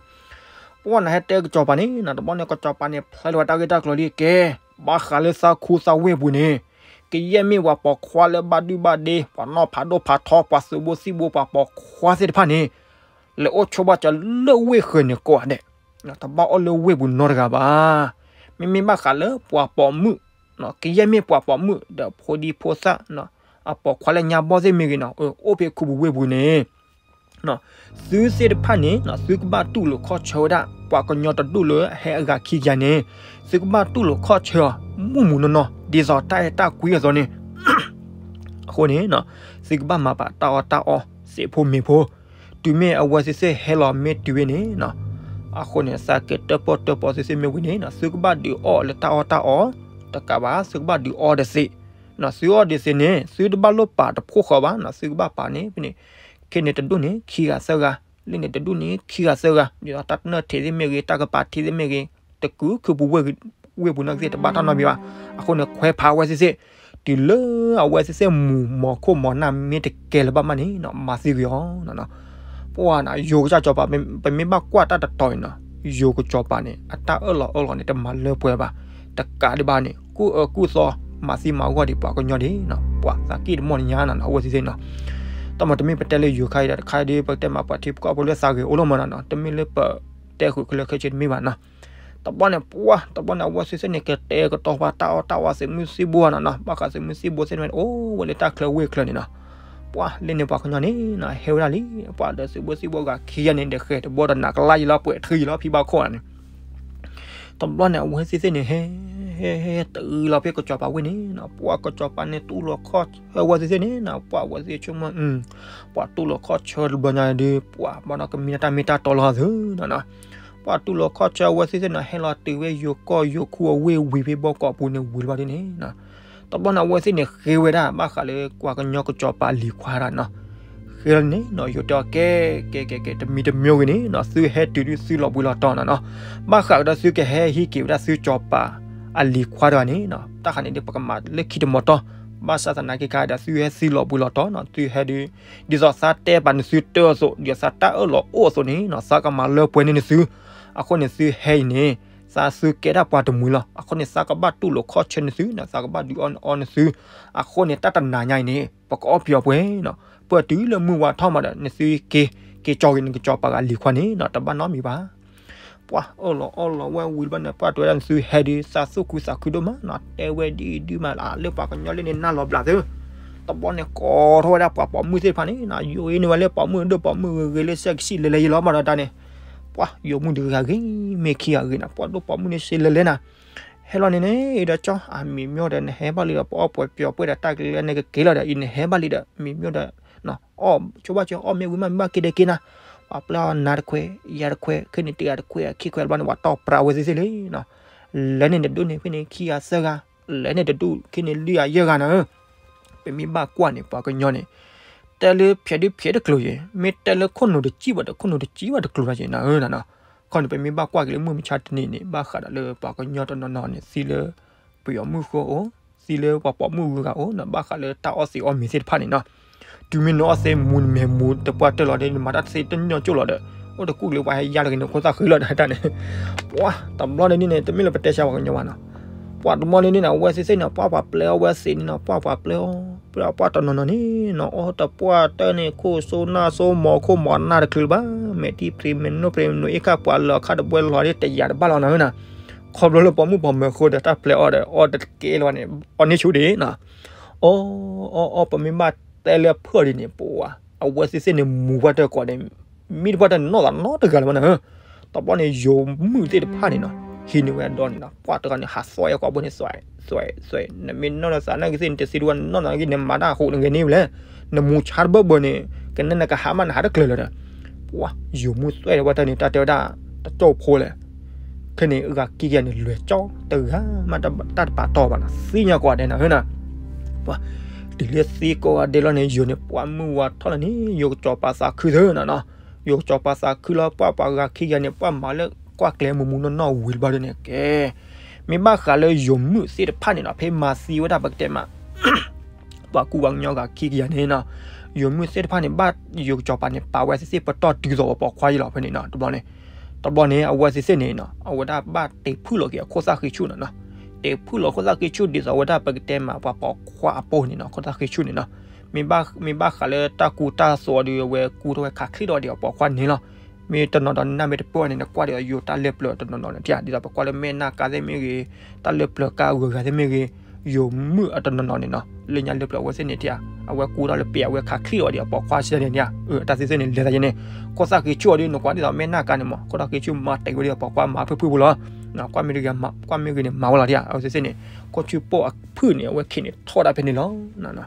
ဧၢ ပှၤနၤဟဲတဲကစၢ်ပာ်န့ၣ် နတဘျီန့ၣ် ကစၢ်ပာ်န့ၣ် ဖျါလီၤဝဲတၢ်ဂ့ၢ်တၢ်ကျိၤလံကဲ ဘၣ်ဃးလၢသးခူသးဝ့ၢ်ပူၤန့ၣ် ကယဲၢ်မ့ၢ်ပှၤပိာ်ခွါလၢဘၣ်ဒုၣ်ဘၣ်ဒ့ ပှၤနီၢ်ဖးဒိၣ်ဖးထီ ပှၤသုးဘိသံၣ်ဘိ ပှၤပိာ်ခွါသ့ၣ်တဖၣ်န့ၣ် လဲၤအိၣ်ဆိဘၣ်စၢၤလၢဝ့ၢ်ဃၢၤန့ၣ်ကိးဂၤဒဲး, တဘၣ်အီၣ်လၢဝ့ၢ်ပူၤနီတဂၤဘၣ်. မ့မ့ၢ်ဘၣ်ဃးလၢပှၤပိာ်မုၣ်, ကယဲၢ်မ့ၢ်ပှၤပိာ်မုၣ်ဒီးဖိဒံဖိသၣ်, အပိာ်ခွါလၢညါဘီၣ်သ့ၣ်မ့ၢ်ဂ့ၤနီၤ, အိၣ်ဖဲခူပူၤဝ့ၢ်ပူၤန့ၣ် သုသ့ၣ်တဖၣ်န့ၣ် သုကဘၣ်တူၢ်လိာ်ခီၣ်ဆၢဝဲဒၣ် ပှၤကညီတဒူၣ်လၢအဟဲအဂၤခံကယၤန့ၣ် သုကဘၣ်တူၢ်လိာ်ခီၣ်ဆၢအီၤ မုၢ်မုၢ်နီၢ်နီၢ် ဒ်သိးတၢ်အဲၣ်တၢ်ကွံအသိးန့ၣ် အဃိန့ၣ် သုကဘၣ်မၤပာ်တၢ်အီၣ်တၢ်အီ စံးဖိမ့ၢ်ဖိ တုၤမ့ၢ်အဝဲသ့ၣ်သ့ၣ်ဟဲလီၤမ့ၢ်တုၤဝဲန့ၣ် အဃိန့ၣ် သးကဲတၢၣ်ပီၣ်တၢၣ်ပီသုသ့ၣ်မ့ၢ်ဝံၤန့ၣ် သုကဘၣ်ဒုးအီၣ်လၢတၢ်အီၣ်တၢ်အီ တကးဘၣ် သုကဘၣ်ဒုးအီဒၣ်စ့ သုအီၣ်ဒၣ်စ့န့ၣ် သုတဘၣ်လိၣ်ပာ်တဖိဃီဘၣ် သုကဘၣ်ပာ်န့ၣ်ဖဲန့ၣ် ခဲန့ၣ်တဒူၣ်န့ၣ် ခံဂၤသၢဂၤ လၢန့ၣ်တဒူၣ်န့ၣ် ခံဂၤသၢဂၤ ဒ်သိးတၢ်တနၢၣ်ထံးသ့ၣ်မ့ၢ်ဂ့ၤ တၢ်ကပၤထံသ့ၣ်မ့ၢ်ဂ့ၤ တကုာ်ခုပူၤဝ့ၢ်ပူၤနီၢ်ကသ့ၣ်တဘၣ်တၢ်နီတမံၤဘၣ်. အဃိန့ၣ် ခွဲးဖးဝဲသ့ၣ်သ့ၣ် တုၤလၢအဝဲသ့ၣ်သ့ၣ်မူၤမီၤခိၣ်မီၤနၢ်မ့ၢ်တကဲလၢၤဘၣ်မးန့ၣ် မၤသံကွံာ်အီၤ ပှၤနီၤ ယိၤကစၢ်စီၤပၤ ပမ့ၢ်ဘၣ်ကွၢ်တၢ်တတီၤအံၤနီၤ ယိၤကစီၤပၤန့ၣ် အတၢ်အၢၣ်လီၤအၢၣ်လီၤန့ၣ် တမၤလၢပှဲၤဘၣ်. တကးဒံးဘၣ်န့ၣ် ကူၣ်အၢကူၣ်သီ မၤသံမၤဂီၢ်ဒံးပှၤကညီဒံးနီၤ ပှၤသးကံၢ်တမီၢ်နံၤညါနီၤ အဝဲသ့ၣ်သ့ၣ်နီၤ တမ့ၢ်ပတဲလၢယိၤခါအံၤဒီး တခါဒ်ပကတဲမး ပှၤထံပကီၢ်ဖိလၢသးဂ့ၤအိၣ်လီၤမးနီၤ တမ့ၢ်လၢပတဲဃုာ်ခဲလၢာ်ခဲဆ့တမ့ၢ်ဘၣ်နီၤ တဘျီန့ၣ် ပှၤ တဘျီန့ၣ် အဝဲသ့ၣ်သ့ၣ်န့ၣ် ကတဲာ်ကတီၤပှၤတၢ်အီၣ်တၢ်အီ သုးမုၢ်သံၣ်ဘိနီၤနီၤ ဘၣ်ဃးသုးမုၢ်သံၣ်ဘိသ့ၣ်န့ၣ် အိၣ်ဝဲလၢတၢ်ချၢဝ့ၢ်ချၢန့ၣ်နီၤ ပှၤလၢန့ၣ်ပှၤကညီန့ၣ်နီၤ ဟဲဝဲဒၣ်လံ ပှၤဒီးသုးမုၢ်သံၣ်ဘိဂၤခံဂၤန့ၣ် ဒီးဃဲၤတဘီတနးကလါယံၤလီၤ ပှဲၤထံယံၤလီၤ ဖံဘၣ်ခိၣ်န့ၣ် တဘျီန့ၣ် အဝဲသ့ၣ်သ့ၣ်န့ၣ် ဟဲ ဟဲ ဟဲတုၤလီၤဖဲကစီၤပၤဝ့ၢ်န့ၣ်နီၤ ပှၤကစီၤပၤန့ၣ် တူၢ်လိာ်ခီၣ်ဆၢဝဲသ့ၣ်သ့ၣ်န့ၣ်နီၤ ပှၤဝဲသ့ၣ်ဆိကမိၣ် ပှၤတူၢ်လိာ်ခီၣ်ဆၢတဘျီညါဒီး ပှၤဘၣ်နီၢ်ကမံၤတၢ်မ့ၢ်တၢ်တီလီၤသုနီၤနီၤ ပှၤတူၢ်လိာ်ခီၣ်ဆၢအဝဲသ့ၣ်သ့ၣ်န့ၣ် ဟဲလီၤတုၤဝဲယိၤကီၢ်ယိၤခူအဝ့ၢ်ဝံၤဖဲဘီကီးပူၤန့ၣ်ဝံၤတဘျီဒ်န့ၣ်နီၤ တဘျီန့ၣ် အဝဲသ့ၣ်န့ၣ် ဃ့ဝဲဒၣ် ဘၣ်ဃးလၢပှၤကညီကစီၤပၤအလံၤခွါတၢ်နီၤ ဃ့လီၤန့ၣ်နီၤ ယိၤတဲအီၤ ကဲ ကဲ ကဲ ကဲ တမံၤတမံၤဂ့ၤန့ၣ်နီၤ သုဟဲတုၤဒ်သုလီၤဘှံးလီၤတီၤနီၤနီၤ ဘၣ်ဃးကဒီးသုကဟဲဟံးက့ၤဝဲဒၣ်သုစီၤပၤအလံၤခွါတဂၤန့ၣ်နီၤ တၢ်ဃးန့ၣ်ဒ်ပကမၤလၢခံတမီၤတီၤ ဘၣ်ဆၣ်သနာ်က့ခါဒီး သုဟဲသုလီၤဘှံးလီၤတီၤနီၤ သုဟဲဒ် ဒ်သိးသးတဲပာ်နသုတၢၢ်အသိး ဒ်သိးသးတၢ်အၢၣ်လီၤအိၣ်အသိးန့ၣ်နီၤ သးကမၤလၢပှဲၤန့ၢ်နသု အဃိန့ၣ်သုဟဲအံၤန့ၣ် သးသုကဲဒၣ်ပှၤတမှံၤလီၤ အဃိန့ၣ် သးကဘၣ်တူၢ်လိာ်ခီၣ်ဆၢနသုနီၤ သးကဘၣ်ဒုးအီၣ်နသု အဃိန့ၣ် တၢ်တနၤညါအံၤန့ၣ် ပကအီၣ်ပယီၤပှဲၤနီၤ ပတုၤလၢမုၢ်ဝါထီၣ်မးဒီး နသုက့ၤ က့ၤကၠီက့ၤနကစီၤပၤဂၤလံၤခွါန့ၣ်နီၤ တဘၣ်နီတမံၤဘၣ် ပှၤအၢၣ်လီၤအီလီၤဝဲဝံၤတဘျီန့ၣ် ပှၤတဲဝဲဒၣ်နသုဟဲဒ် သးသူၣ်ခုသးခုဒိၣ်မးနီၤ တဲဝဲဒ်အံၤဒ်မးလၢ လၢပှၤကညီလၢန့ၣ်နၢ်လီၤဘျးသု တဘျီန့ၣ် ကိးထီၣ်ဝဲဒၣ်ပှၤပိာ်မုၣ်သ့ၣ်တဖၣ်န့ၣ်နီၤ ယိၤအံၤန့ၣ်ဝဲလၢပိာ်မုၣ်ဒိၣ်ပိာ်မုၣ်ဂ့ၤဂ့ၤလၢစဲကစံၣ်လဲၤလဲၤယံၤလီၤမးဒီးတၢ်န့ၣ် ပှၤယိၤမုၣ်တဂၤဂ့ၤ မ့ၢ်ခံဂၤဂ့ၤနီၤ ပှၤဒိၣ်ပိာ်မုၣ်န့ၣ်စ့လဲၤလဲၤနီၤ ဟဲလီၤန့ၣ်န့ၣ် ဒီးကၠီ အမံၤမ့ၢ်ဒီး နဟဲဘၣ်လံဒီး ပအီၣ်ပှဲၤပယီၤပှဲၤဒီး တၢ်ကလဲၤန့ၣ်ကက့ၤလီၤဒီး အံၤနဟဲဘၣ်လံဒီး မံၤမ့ၢ်ဒီး အီၣ်ဆိဘၣ်ကၠီ အီၣ်မ့ၢ်ဝံၤမး မ့ၢ်ဘၣ်က့ၤဒီးက့ၤနၤ ပှၤပျဲအီၤနၤတခွဲး ယၤတခွဲး ခဲန့ၣ်တဂၤတခွဲး ခံခွဲးတဘျီန့ၣ် ပှၤတီၢ်ပြးဝဲသ့ၣ်သ့ၣ်လံနီၤ လဲၤန့ၣ်တဒူၣ်န့ၣ် ဖဲန့ၣ် ခံဂၤသၢဂၤ လဲၤန့ၣ်တဒူၣ် ခဲန့ၣ်လွံၢ်ဂၤယဲၢ်ဂၤနီၤ ပမ့ၢ်ဘၣ်ကွၢ်န့ၣ် ပှၤကညီန့ၣ် တဲလၢဖျဲးဒုဖျဲးတကျိၤယဲၤ မ့ၢ်တဲလၢခိၣ်နူာ်တစံၣ်ဘၣ်ဒီး ခိၣ်နူာ်တစံၣ်ဘၣ်တကျိၤဘၣ်ယဲၤနီၤနီၤ ခီန့ၣ် ပမ့ၢ်ဘၣ်ကွၢ်က့ၤလၢမုၢ်မဆါတနံၤန့ၣ် ဘၣ်ဃးဒီးလၢပှၤကညီတနီၤနီၤန့ၣ် သံလၢ ပယီၤမုၣ်ဃိအိၣ် သံလၢပှၤပိာ်မုၣ်ဂုၤဂၤအိၣ်နီၤ ဘၣ်ဃးလၢတၢ်အီၣ်သံးအီၣ်မ့ၤသ့ၣ်တဖၣ်န့ၣ်နီၤ တုၤမ့ၢ်နအီၣ်သ့မူၤနမဲာ်မူၤတပှၢ်တၢၢ်လီၤဒီး နမၤတၢ်သ့တညီကၠိၣ်လီၤဒီး အိၣ်တကူၣ်ကလၢပှၤဟဲယါလီၤက့ၤန့ၣ် ခိၣ်သၣ်ဃံလီၤဒီးတၢ်န့ၣ် ပှၤ တဘျီန့ၣ်န့ၣ် တမ့ၢ်လၢပတဲဆါပှၤကညီဘၣ်နီၤ ပှၤတဘျီန့ၣ်န့ၣ် အဝဲသ့ၣ်သ့ၣ်န့ၣ် ပှၤပှၤပျဲအီၣ်ဝဲသ့ၣ်န့ၣ်နီၤ ပှၤပှၤပျဲအီၣ် ပှၤတနီၤနီၤန့ၣ်နီၤ အီၣ်တပှၢ်တၢၢ်န့ၣ် ခိၣ်စိနၢ်စိမိၤခိၣ်မီၤနၢ်တချုးလၢၤဘၣ် မဲာ်တံၢ်ပြံးမဲာ်နိၣ်ပြံးမဲာ်နိၣ်အ့ၣ်ခၣ်ပှၤလီၤခါတဘှဲလီၤဒ်တယာ်တဘၣ်လီၤနီၤ ခီဖျိလၢပိာ်မုၣ်ပိာ်မၢၤဃိဒီးတၢ်ပျဲအီၣ်ဒီး အီၣ်တကဲလၢၤဘၣ်န့ၣ် အီၣ်န့ၢ်ဆူၣ်ဒံးနီၤ အီၣ် အီၣ် အီၣ် ပမ့ၢ်ဘၣ်တဲလၢအဖုၣ်ဒ်န့ၣ် ပှၤ အဝဲသ့ၣ်သ့ၣ်န့ၣ် မူၤပှၢ်တၢၢ်ကိးန့ၣ် မ့ၢ်တပှၢ်တၢၢ်နီၢ်သးနီတဂၤလၢၤဘၣ်နီၤ တဘျီန့ၣ် ယိၤမုၣ်သ့ၣ်တဖၣ်န့ၣ်နီၤ ဟံးန့ၢ်ဝဲအဒီန့ၣ်နီၤ ပှၤတဂၤန့ၣ် ဟးသွဲအကိာ်ဘိန့ၣ် သွဲ သွဲ နမ့ၢ်နီၢ်နသးနာ်က့သ့ၣ်န့ၣ် တသံတဝဲနနီၢ်နသးနာ်က့န့ၣ် မၤတၢ်အဃိန့ၣ်ဂ့ၤန့ၣ်ဝဲလဲၣ် နမူၤဆါတဘၢဘၢန့ၣ် ကနဲၣ်နကဟးမးနဟးတကျၢၤလၢၤဒီး ပှၤ ယိၤမုၣ်သွဲတဝဲတၢ်န့ၣ် တၢ်တဲဝဲဒၣ် တကၠိၣ်ဖိလဲၣ် ခဲန့ၣ် အဂၤခံဂၤန့ၣ် လွဲၤကၠီ တဂၤမးတၢ်တပာ်တီၢ်ဘၣ်နီၤ သ့ၣ်ညါကိးဂၤဒဲးနီၤ ပှၤ တုၤလၢသ့ကိးဂၤဒဲးလီၤန့ၣ် ယိၤန့ၣ် ပှၤမုၢ်ဝါထီၣ်လီၤန့ၣ် ယိၤကစီၤပၤသးခုသၢနီၤနီၤ ယိၤကစီၤပၤသးခုလီၤ ပှၤပှၤဂၤခံဂၤန့ၣ် ပှၤမၤလၢကွၢ်ကျဲမူးမူးနီၢ်နီၢ်ဝံၤတဘျီဒ်န့ၣ် ကဲ မ့ၢ်ဘၣ်ဃးလၢယိၤမုၣ်သ့ၣ်တဖၣ်န့ၣ်နီၤ ဖဲမၤသံဝဲဒၣ်ပကတဲမး ပှၤကူပှၤကညီဂၤခံကယၤန့ၣ်နီၤ ယိၤမုၣ်သ့ၣ်တဖၣ်န့ၣ် ဘၣ်ယိၤကစီၤပၤန့ၣ် ပာ်ဝဲသ့ၣ်သ့ၣ်ပတီၢ်တုၤသိးပှၤပိာ်ခွါယံၤလီၤဖဲန့ၣ်နီၤ တဘျီန့ၣ် တဘျီန့ၣ် အဝဲသ့ၣ်သ့ၣ်န့ၣ်နီၤ အဝဲဒၣ်ဘၣ်တ့ၤဖုၣ်လီၤက့ၤအခိၣ်သၣ်ဃံဆူၣ်နီၤနီၤ တ့ၤဖုၣ်လီၤခိၣ်သၣ်ဃံဆူၣ်ဒ်သိးဝဲဒၣ်ပကတဲမး ပှၤပိာ်ခွါအပိၢ်န့ၣ်နီၤ ခိၣ်သၣ်ဃံဆူၣ်န့ၣ်နီၤ မ့ၢ်ဘၣ်ဃးလၢတၢ်ကူတၢ်သိးဒီး အဝဲကူထီၣ်ဝဲခးချံၣ်ဒီးအပိာ်ခွါန့ၣ်လီၤ မ့ၢ်တနီၤဒီးနမ့ၢ်တပၢၢ်န့ၣ် နကွၢ်ဒီးယိၤတၢ်လၢပျၢၤတနီၤနီၤန့ၣ် ဒ်သိးပကွၢ်လၢမဲၢ်နၢ်ကါသ့ၣ်မ့ၢ်ဂ့ၤ တၢ်လၢပျၢၤကါဂုၤဂၤသ့ၣ်မ့ၢ်ဂ့ၤ ယိၤမုၣ်အတနီၤနီၤန့ၣ်နီၤ လၢညါလၢပျၢၤအဝဲသ့ၣ်န့ၣ်ထံၣ်ဧါ အဝဲကူထီၣ်လၢပျၢၤ အဝဲခးချံၣ်အီၤဒီးအပိာ်ခွါစံးန့ၣ်ဧါ အတၢ်သ့ၣ်သ့ၣ်န့ၣ် လဲၤသးယဲန့ၣ် ခိၣ်သၣ်ဃ့ဆူၣ်အီၤဒီး နကွၢ်ဒ်သိးမဲၢ်နၢ်ကါန့ၣ်မး ခိၣ်သၣ်ဃ့ဆူၣ်မၤတဲာ်ဝဲဒီးအပိာ်ခွါမၤဖုၣ်ဖုၣ်ဖိလီၤ. ကွၢ်မ့ၢ်တဂ့ၤ ကွၢ်မ့ၢ်ဂ့ၤန့ၣ် မၤဝဲလီၤဒ်ဧါ အဝဲသ့ၣ်သ့ၣ်န့ၣ် ခိၣ်ဆူၣ်ပိၢ်အဖုၣ်န့ၣ် အဝဲခံးန့ၣ်ထီၣ်ဒၣ်ဖဲန့ၣ်လီၤ.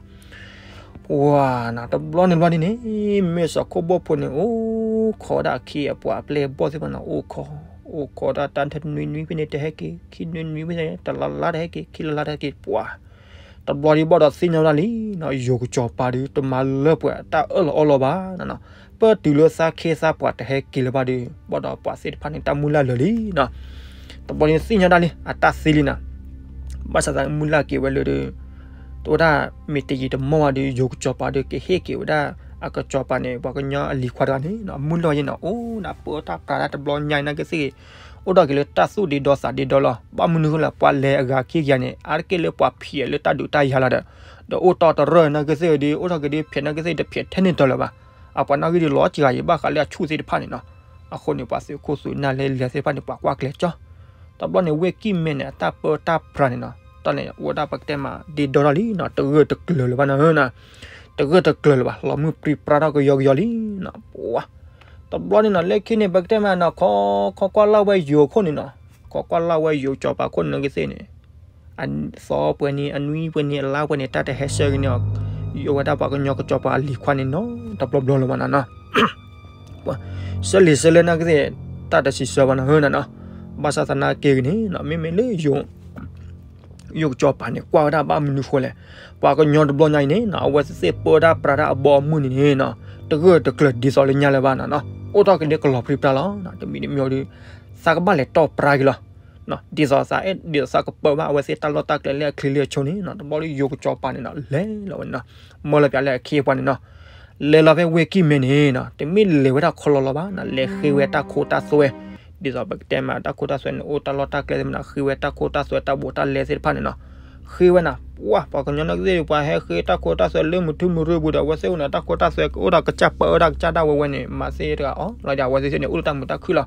ပှၤနီၤ တဘျီန့ၣ်ဘျီန့ၣ်န့ၣ် မ့ၢ်စီၤခိၣ်ဘိၣ်ဖိန့ၣ် အိၣ်ခိးဒၣ်အခ့အပှၤအပျဲၢ်အဘီၣ်သ့ၣ်တဖၣ်န့ၣ် အိၣ်ခိး အိၣ်ခိးဒၣ်တၢ်နွံနွံဖဲန့ၣ်တဟဲက့ၤ ခံနွံနွံဖဲန့ၣ် တလါလါတဟဲက့ၤ ခံလါလါတဟဲက့ၤ ပှၤ တဘျီဒံးဘၣ်ဒီးသ့ၣ်ညါဝဲဒၣ်လံနီၤ ယိၤကစီၤပၤဒုး တမၤလၢပှဲၤတၢ်အၢၣ်လီၤအီလီၤဘၣ်နီၤနီၤ ပၢၢ်တုၤလၢသးခ့သးပှၤတဟဲက့ၤလၢၤဘၣ်ဒီး ဘၣ်ဒီးပှၤသ့ၣ်တဖၣ်န့ၣ် တၢ်မုၢ်လၢ်လၢာ်လံနီၤ တဘျီန့ၣ်သ့ၣ်ညါဒၣ်လံ အတၢ်သ့လံနီၤ ဘၣ်ဆၣ်သးမုၢ်လၢ်က့ၤဝဲလၢ တဝဲဒၣ်မ့ၢ်တယံာ်တမီၢ်ဘၣ်ဒီး ယိၤကစီၤပၤဒီးကဟ့ၣ်က့ၤဝဲဒၣ် အကစီၤပၤန့ၣ် ပှၤကညီအလံၤခွါတဂၤန့ၣ်နီၤ မုၢ်လၢ်ယဲနီၤ အိၣ်ဒၣ်ပၢတၢ်ပြးတၢ်တဘျီညါအံၤနာ်က့သ့ၣ်ဂ့ၤ အိၣ်ထီၣ်က့ၤလၢတၢ်သူၣ်ဒ့ဒီသးဒ့ဒီလီၤ ဘၣ်မနုၤဃိလဲၣ် ပှၤလဲၤအဂၤခံကယၤန့ၣ် အါတက့ၢ်လၢပှၤဖျဲးလၢတၢ်ဒုးတၢ်ယၤလီၤဒီး ဒီးအိၣ်တီၢ်တရၢၢ်နာ်က့သ့ၣ်ဂ့ၤဒီး အိၣ်ထီၣ်က့ၤဒီးဖျဲးနာ်က့သ့ၣ်တဖျဲးထဲန့ၣ်တၢ်လၢၤဘၣ် အပှၤနီၣ်ဂံၢ်ဒီးလီၤစှၤယံၤဘၣ်ဃးလၢအဆူၣ်သ့ၣ်တဖၣ်န့ၣ်နီၤ အဃိန့ၣ် ပှၤသုးခိၣ်သုးနၢ်လၢလဲၤသ့ၣ်တဖၣ်န့ၣ် ပှၤကွၢ်ကျဲၤကၠီ တဘျီန့ၣ် ဝ့ၢ်ကံၢ်မဲန့ၣ် အတၢ်ပၢတၢ်ပြးန့ၣ်နီၤ တၢ်န့ၣ် အိၣ်ဝဲဒၣ်ပကတဲမး ဒ့ဒီထီၣ်လံနီၤ တဂၢၢ်တကျၢၤလၢၤဘၣ်နီၤ တဂၢၢ်တကျၢၤလၢၤဘၣ် လီၤမုၢ်ပြံပြါထီၣ်ကယီကယီလံနီၤ ပှၤ တဘျီန့ၣ်နီၤ လၢခံန့ၣ် ပကတဲမးနီၤ ခီ ခီကွၢ်လၢ်ဝဲယိၤခိၣ်န့ၣ်နီၤ ခီကွၢ်လၢ်ဝဲယိၤကစီၤပၤခိၣ်န့ၣ်နာ်က့သ့ၣ်န့ၣ် အသီပှဲၤန့ၣ် အနွံပှဲၤန့ၣ် အလါပှဲၤန့ၣ် တၢ်တဟဲဆှၢက့ၤန့ၣ် ယိၤဝဲဒၣ်ပှၤကညီကစီၤပၤအလံၤခွါန့ၣ်နီၤ တဘျီဘျီလၢၤဘၣ်နီၤနီၤ ဆၢလံၤဆၢလၢနာ်က့သ့ၣ် တၢ်တစံးဆၢဘၣ်နီၤ ဟၢနီၤနီၤ ဘၣ်ဆၣ်သနာ်က့ဂ့ၤန့ၣ်နီၤ မ့မ့ၢ်လၢယိၤ ယိၤကစီၤပၤန့ၣ် ကွၢ်ဝဲဒၣ်ဘၣ်မနုၤဃိလဲၣ်, ပှၤကညီတဘျီညါအံၤန့ၣ်နီၤ အဝဲသ့ၣ်ပၢတၢ်ပြးတၢ်အဘီအမုၢ်န့ၣ်န့ၣ်နီၤ တဂၢၢ်တကျၢၤဒ်သိးလၢညါလၢၤဘၣ်နီၤနီၤ, အိၣ်ထီၣ်က့ၤလၢကလီၤပြံပြါလီၤ. တမံၤတမံၤဒီး သးကဘၣ်လဲၤတီၢ်ပြးက့ၤလီၤ. ဒ်သိးသးအဲၣ်ဒ်သိးသးကပၢဘၣ် အဝဲသ့ၣ်တၢ်လီၢ်တၢ်ကျဲလၢအချ့လၢအဆိန့ၣ်နီၤ တဘျီဒီးယိၤကစီၤပၤန့ၣ်နီၤ လဲၤလီၤဝဲန့ၣ်နီၤ မၢလီၤပၠးလၢအခ့အပှၤန့ၣ်နီၤ လဲၤလီၤဖဲဝ့ၢ်ကံၢ်မဲန့ၣ်နီၤ တမ့ၢ်လဲၤဝဲဒၣ်ခီလီၤလီၤဘၣ်နီၤ လဲၤဃ့ဝဲတၢ်ခိတၢ်သွဲ ဒ်သိးပကတဲမး တၢ်ခိတၢ်သွဲန့ၣ် အိၣ်တၢ်လီၢ်တၢ်ကျဲသ့ၣ်မနၤ ဃ့ဝဲတၢ်ခိတၢ်သွဲတၢ်ဘူးတၢ်လဲသ့ၣ်တဖၣ်န့ၣ်နီၤ ဃ့ဝဲနၤ ပှၤ ပှၤကညီနာ်က့သ့ၣ် ပှၤဟဲဃ့တၢ်ခိတၢ်သွဲလၢမုၢ်ထူမုၢ်ရ့ပူၤဒီး အဝဲသ့ၣ်အိၣ်န့ၣ် တၢ်ခိတၢ်သွဲကအိၣ်ဒီးကစၢ်ပၢဝဲဒၣ်ကစၢ်ဒၣ်ဝဲဝဲန့ၣ် မၤသ့တဂၤအီၤလီၤဒီး အဝဲသ့ၣ်န့ၣ် အိၣ်လၢတၢ်မုာ်တၢ်ခုၣ်လီၤ.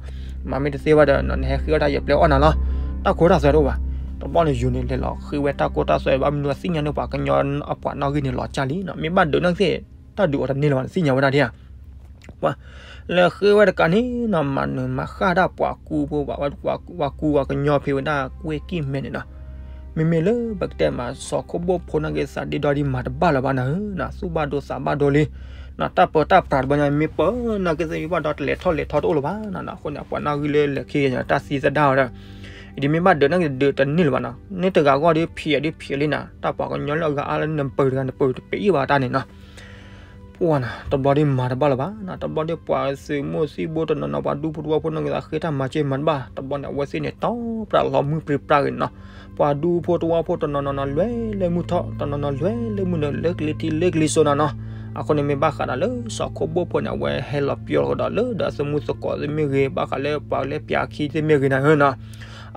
မၤမ့ၢ်တသ့ဘၣ်ဒီး နဟဲဃ့ဝဲဒၣ်ယပျဲအီၣ်နၤလီၤ. တၢ်ခိတၢ်သွဲတအိၣ်ဘၣ်. တဘျီန့ၣ် ယိၤန့ၣ် လဲၤလီၤဃ့ဝဲတၢ်ခိတၢ်သွဲ ဘၣ်မနုၤသ့ၣ်ညါန့ၣ် ပှၤကညီအပှၤနီၣ်ဂံၢ်န့ၣ် လီၤကၢ်လံနီၤ မ့ၢ်ဘၣ်ဒုးနာ်က့သ့ၣ် တၢ်ဒုးအီၤတန့ၢ်လၢၤဘၣ်န့ၣ် သ့ၣ်ညါဝဲဒၣ်ဒ်ဧါ ပှၤ လဲၤဃ့ဝဲတကးန့ၣ်နီၤ မၤနၢၤမၤဃၣ်ဒၣ်ပှၤကူဖိ ပှၤကူပှၤကညီဖဲဝဲဒၣ်ဝ့ၢ်ကံၢ်မဲန့ၣ်နီၤ မ့မ့ၢ်လၢပကတဲမး စီၤခိၣ်ဘိၣ်ဖိနာ်က့သးဒ့ဒီဒံးမၤတဘၣ်လၢၤဘၣ်နၤဧၢနီၤ သူၣ်ဘၣ်ဒိသးဘၣ်ဒိလံ နီၤ တၢ်ပၢတၢ်ပြးတဘျီညါ မ့ၢ်ပၢနာ်က့သ့ၣ်ဘၣ်ဒီး တလဲၤထီၣ်လဲၤထီတအိၣ်လၢၤဘၣ်နီၤ အဃိန့ၣ် ပှၤနီၣ်ဂံၢ်လၢလဲၤခ့ဂ့ၤန့ၣ် တၢ်သံသဒၣ်ဝဲဒၣ် ဒ်မ့ၢ်ဘၣ်ဒုးနာ်က့ဒုးတန့ၢ်လၢၤဘၣ်နီၤ န့ၢ်တဂၤဂီၢ်ဒီးဖံးအီၤဒီးဖံးအီၤလံနီၤ တၢ်ပှၤကညီလၢအဂၤအါလၢနပၢၤတဂၤ နပၢၤတပံးအံၤဘၣ်တၢ်န့ၣ်နီၤ ပှၤနီၤ တဘျီဒီးမၤတဘၣ်လၢၤဘၣ်နီၤ တဘျီဒီးပှၤသုးမိၢ်သံၣ်ဘိတနီၤနီၤ ပှၤဒူဖိတဝီဖိနီၢ်က့သး ဃ့တၢ်မၤစၢၤမၤတဘၣ် တဘျီန့ၣ် အဝဲသ့ၣ်န့ၣ် တီၢ်ပြးလီၤမုၢ်ပြံပြါဂ့ၤနီၤ ပှၤဒူဖိတဝီဖိတနီၤနီၤနီၤ လွဲလၢမုၢ်ထီၣ် တနီၤနီၤလွဲလၢမုၢ်နုာ် လၢကလံၤထံးလၢကလံၤစိးနီၤနီၤ အဃိန့ၣ် မ့ၢ်ဘၣ်ဃးဒီးလၢစီၤခိၣ်ဘိၣ်ဖိန့ၣ် အဝဲဟဲလီၤပျီကဒီးလၢဒီးအသမူသကိးသ့ၣ်မ့ၢ်ဂ့ၤ ဘၣ်ဃးလၢပှၤလၢပၠးခံသ့ၣ်မ့ၢ်ဂ့ၤနၤဧၢနီၤ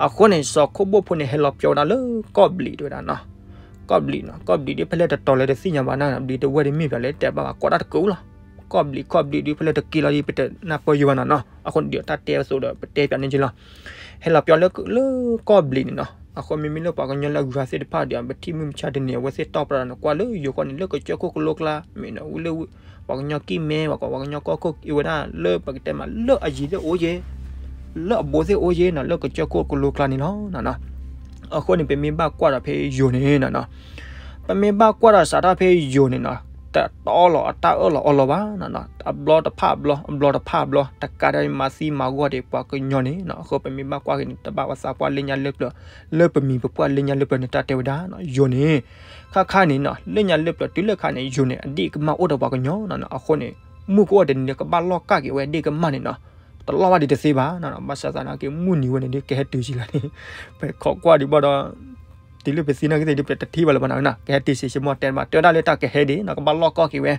အဃိန့ၣ် စီၤခိၣ်ဘိၣ်ဖိန့ၣ် ဟဲလီၤပျီဝဲဒၣ်လၢကီၢ်ဘျံးတဝဲဒၣ်နီၤ ကီၢ်ဘျံးနီၤ ကီၢ်ဘျံးဒ်ဖဲလဲၣ်တတီၤလဲၣ်တသ့ၣ်ညါဘၣ်နၤ ဘျံးတဝဲၢ်ဒ်မ့ၢ်ပၠးလဲၣ်တဲဘၣ်ဘၣ် ကိးတၢ်တကၢလီၤ ကီၢ်ဘျံး ကီၢ်ဘျံးဒ်ဖဲလဲၣ်တက့လီၤဒ်ပတနၢ်ပၢၢ်ယိဘၣ်နီၤနီၤ အဃိန့ၣ် ဒ်တၢ်တဲအသိးဒီးပတဲပၠးန့ၣ်က့လီၤ ဟဲလီၤပျီလၢ လၢကီၢ်ဘျံးန့ၣ်နီၤ အဃိမ့မ့ၢ်လၢပှၤကညီလၢအဂၤသ့ၣ်တဖၣ်ဒီး ပထံၣ်မုၢ်မဆါတနံၤ အဝဲသ့ၣ်တီၢ်ပြးဒီးနကွၢ်လၢယိၤဃီန့ၣ် လၢကစၢၢ်ခိၣ်ကလိကျါ မ့ၢ်နီၤ ဝံၤလၢ ပှၤကညီကံၢ်မဲ ပှၤကညီကီၢ်ခိၣ်အံၤဝဲဒၣ် လၢပကတဲမး လၢအယံၤသ့ၣ်အိၣ်ယဲ လၢအဘူးသ့ၣ်အိၣ်ယဲနီၤ လၢကစၢၢ်ခိၣ်ကလိကျါန့ၣ်လီၤနီၤနီၤ အဃိန့ၣ် ပမ့ၢ်ဘၣ်ကွၢ်ဒီးဖဲယိၤန့ၣ်နီၤ ပမ့ၢ်ဘၣ်ကွၢ်ဒီးစးထီၣ်ဖဲယိၤန့ၣ်နီၤ တတီလီၤအတၢ်အၢၣ်လီၤအီလီၤဘၣ်နီၤနီၤ အဘျီတဖၣ်အဘျီ အဘျီတဖၣ်အဘျီ တကးဒံးမၤသံမၤဂီၢ်ဒံးပှၤကညီန့ၣ်နီၤ အဃိပမ့ၢ်ဘၣ်ကွၢ်က့ၤန့ၣ် တဘၣ်ပသးပှၢ်လၢညါလၢပျၢၤ လၢပမံၤပပှၢ်လၢညါလၢပျၢၤန့ၣ် တၢ်တဲဝဲဒၣ်နီၤ ယိၤန့ၣ် ခါခါန့ၣ်နီၤ လၢညါလၢပျၢၤတုၤလၢခါန့ၣ် ယိၤန့ၣ် အဒ့ၣ်ကမၢ်အိၣ်ဒီးပှၤကညီနီၤနီၤ အဃိန့ၣ် မုၢ်ကအိၣ်တနံၤန့ၣ် ကဘၣ်လီၢ်ကၢ်က့ၤဝဲဒ့ၣ်ကမၢ်န့ၣ်နီၤ တလီၢ်ဘၣ်ဒံးတသ့ဘၣ်နီၤနီၤ ဘၣ်ဆၣ်သနာ်က့ မုၢ်နံၤဝဲန့ၣ်ဒ်ကဟဲတုၤဆံလၢန့ၣ် ပခိးကွၢ်ဒံးဘၣ်ဒီး တုၤလၢပသံနာ်က့သ့ၣ်ဒ်ပတထံၣ်ဘၣ်လၢၤဘၣ်နီၤ ကဟဲတုၤဆံးဆံးမီၢ်တဲဘၣ် တဲဝဲဒၣ်လၢတၢ်ကဟဲဒံးနီၤ ကဘၣ်လီၢ်ကၢ်က့ၤဝဲ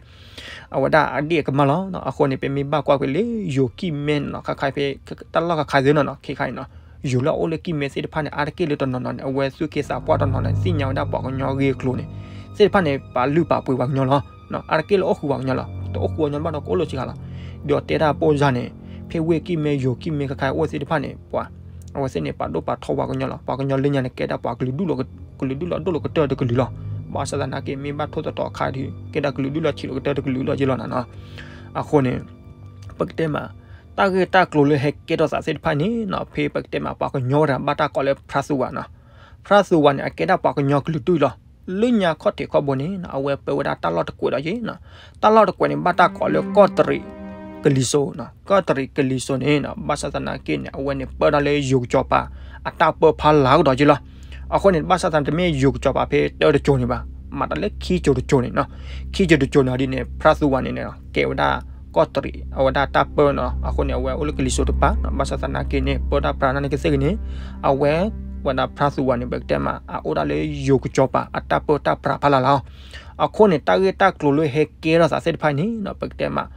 အဝဲဒၣ်အဒ့ၣ်အကမၢ်လီၤနီၤ အဃိန့ၣ် ပမ့ၢ်ဘၣ်ကွၢ်ကွံာ်လၢယိၤကံၢ်မဲန့ၣ်နီၤ ခါခါဖဲ တၢ်လီၢ်ခါခါသ့ၣ်နီၤနီၤ ခဲခါအံၤနီၤ ယိၤလၢအအိၣ်လၢကံၢ်မဲသ့ၣ်တဖၣ်န့ၣ် အါတက့ၢ်လၢတနီၤနီၤန့ၣ် အဝဲသူၣ်က့သးပှၢ်တနီၤနီၤ သ့ၣ်ညါဝဲဒၣ်ပှၤကညီဂ့ၢ်ကျိၤန့ၣ် သ့ၣ်တဖၣ်န့ၣ် ပာ်လုၢ်ပာ်ပှ့ၤပှၤကညီလီၤ အါတက့ၢ်လၢအိၣ်ဃုာ်ပှၤကညီလီၤ တအိၣ်ဃုာ်ပှၤကညီဘၣ်ဒီးကအိၣ်လၢစှၤလီၤ ဒီးတဲဒၣ်ပိၢ်စါန့ၣ် ဖဲဝ့ၢ်ကံၢ်မဲယိၤကံၢ်မဲခါခါအိၣ်သ့ၣ်တဖၣ်န့ၣ် ပှၤ အဝဲသ့ၣ်န့ၣ် ပာ်ဒိၣ်ပာ်ထီပှၤကညီလီၤ ပှၤကညီလၢညါန့ၣ် ကဲဒၣ်ပှၤကလုာ်ဒူၣ်လီၤ ကလုာ်ဒူၣ်လီၤဒိၣ်လီၤကတၢၢ်တကလုာ်လီၤ. ဘၣ်ဆၣ်သနာ်က့ မ့ၢ်ဘၣ်ထိၣ်သတြီၤအခါဒီး ကဲဒၣ်ကလုာ်ဒူၣ်လီၤဆံးလီၤကတၢၢ်တကလုာ်လီၤယ့လီၤနၤနီၤ. အဃိန့ၣ် ပကတဲမး တၢ်ဂ့ၢ်တၢ်ကျိၤလၢဟဲကဲထီၣ်သးသ့ၣ်တဖၣ်န့ၣ်နီၤ ဖဲပကတဲမး ပှၤကညီဝဲဒၣ်ဘၣ်တၢ်ကိးလၢ ဖရါသူဝၤနီၤ. ဖရါသူဝၤန့ၣ် အကဲဒၣ်ပှၤကညီကလုာ်ဒူၣ်လီၤ. လၢညါခီၣ်ထံးခီၣ်ဘိန့ၣ်နီၤ အဝဲပၢဝဲဒၣ်တၢ်လီၢ်တကွဲးဒီးယ့နီၤ. တၢ်လီၢ်တကွဲးန့ၣ် ဘၣ်တၢ်ကိးလၢကီၢ်တရံးကလံၤစိးနီၤ. ကီၢ်တရံးကလံၤစိးန့ၣ်နီၤ ဘၣ်ဆၣ်သနာ်က့န့ၣ် အဝဲန့ၣ်ပၢတၢ်လၢယိၤကစီၤပၤ အတၢ်ပၢဖီလာ်ကဒီးယ့လီၤ. အဃိန့ၣ် ဘၣ်ဆၣ်သနာ်က့ တမ့ၢ်ယိၤကစီၤပၤဖဲတၢတစိၤန့ၣ်ဘၣ်, မၤတၢ်လၢခံစိၤတစိၤန့ၣ်နီၤ. ခံစိၤတစိၤန့ၣ်ဒ်န့ၣ် ဖရါသူဝၤန့ၣ်န့ၣ် ကဲဝဲဒၣ်ကီၢ်တရံး အဝဲဒၣ်တၢ်ပၢနီၤ. အဃိန့ၣ် အဝဲအိၣ်လၢကလံၤစိးတပၤနီၤ. ဘၣ်ဆၣ်သနာ်က့န့ၣ် ပၢတၢ်ပြးန့ၣ်ကသ့ၣ်ဂ့ၤန့ၣ် အဝဲ ဝဲဒၣ်ဖရါသူဝၤန့ၣ် ပကတဲမး အအိၣ်ဒၣ်လၢယိၤကစီၤပၤ အတၢ်ပၢတၢ်ပြးဖီလာ်လီၤ. အဃိန့ၣ် တၢ်ဂ့ၢ်တၢ်ကျိၤလၢဟဲကဲထီၣ်သးသ့ၣ်တဖၣ်န့ၣ်နီၤ ပကတဲမး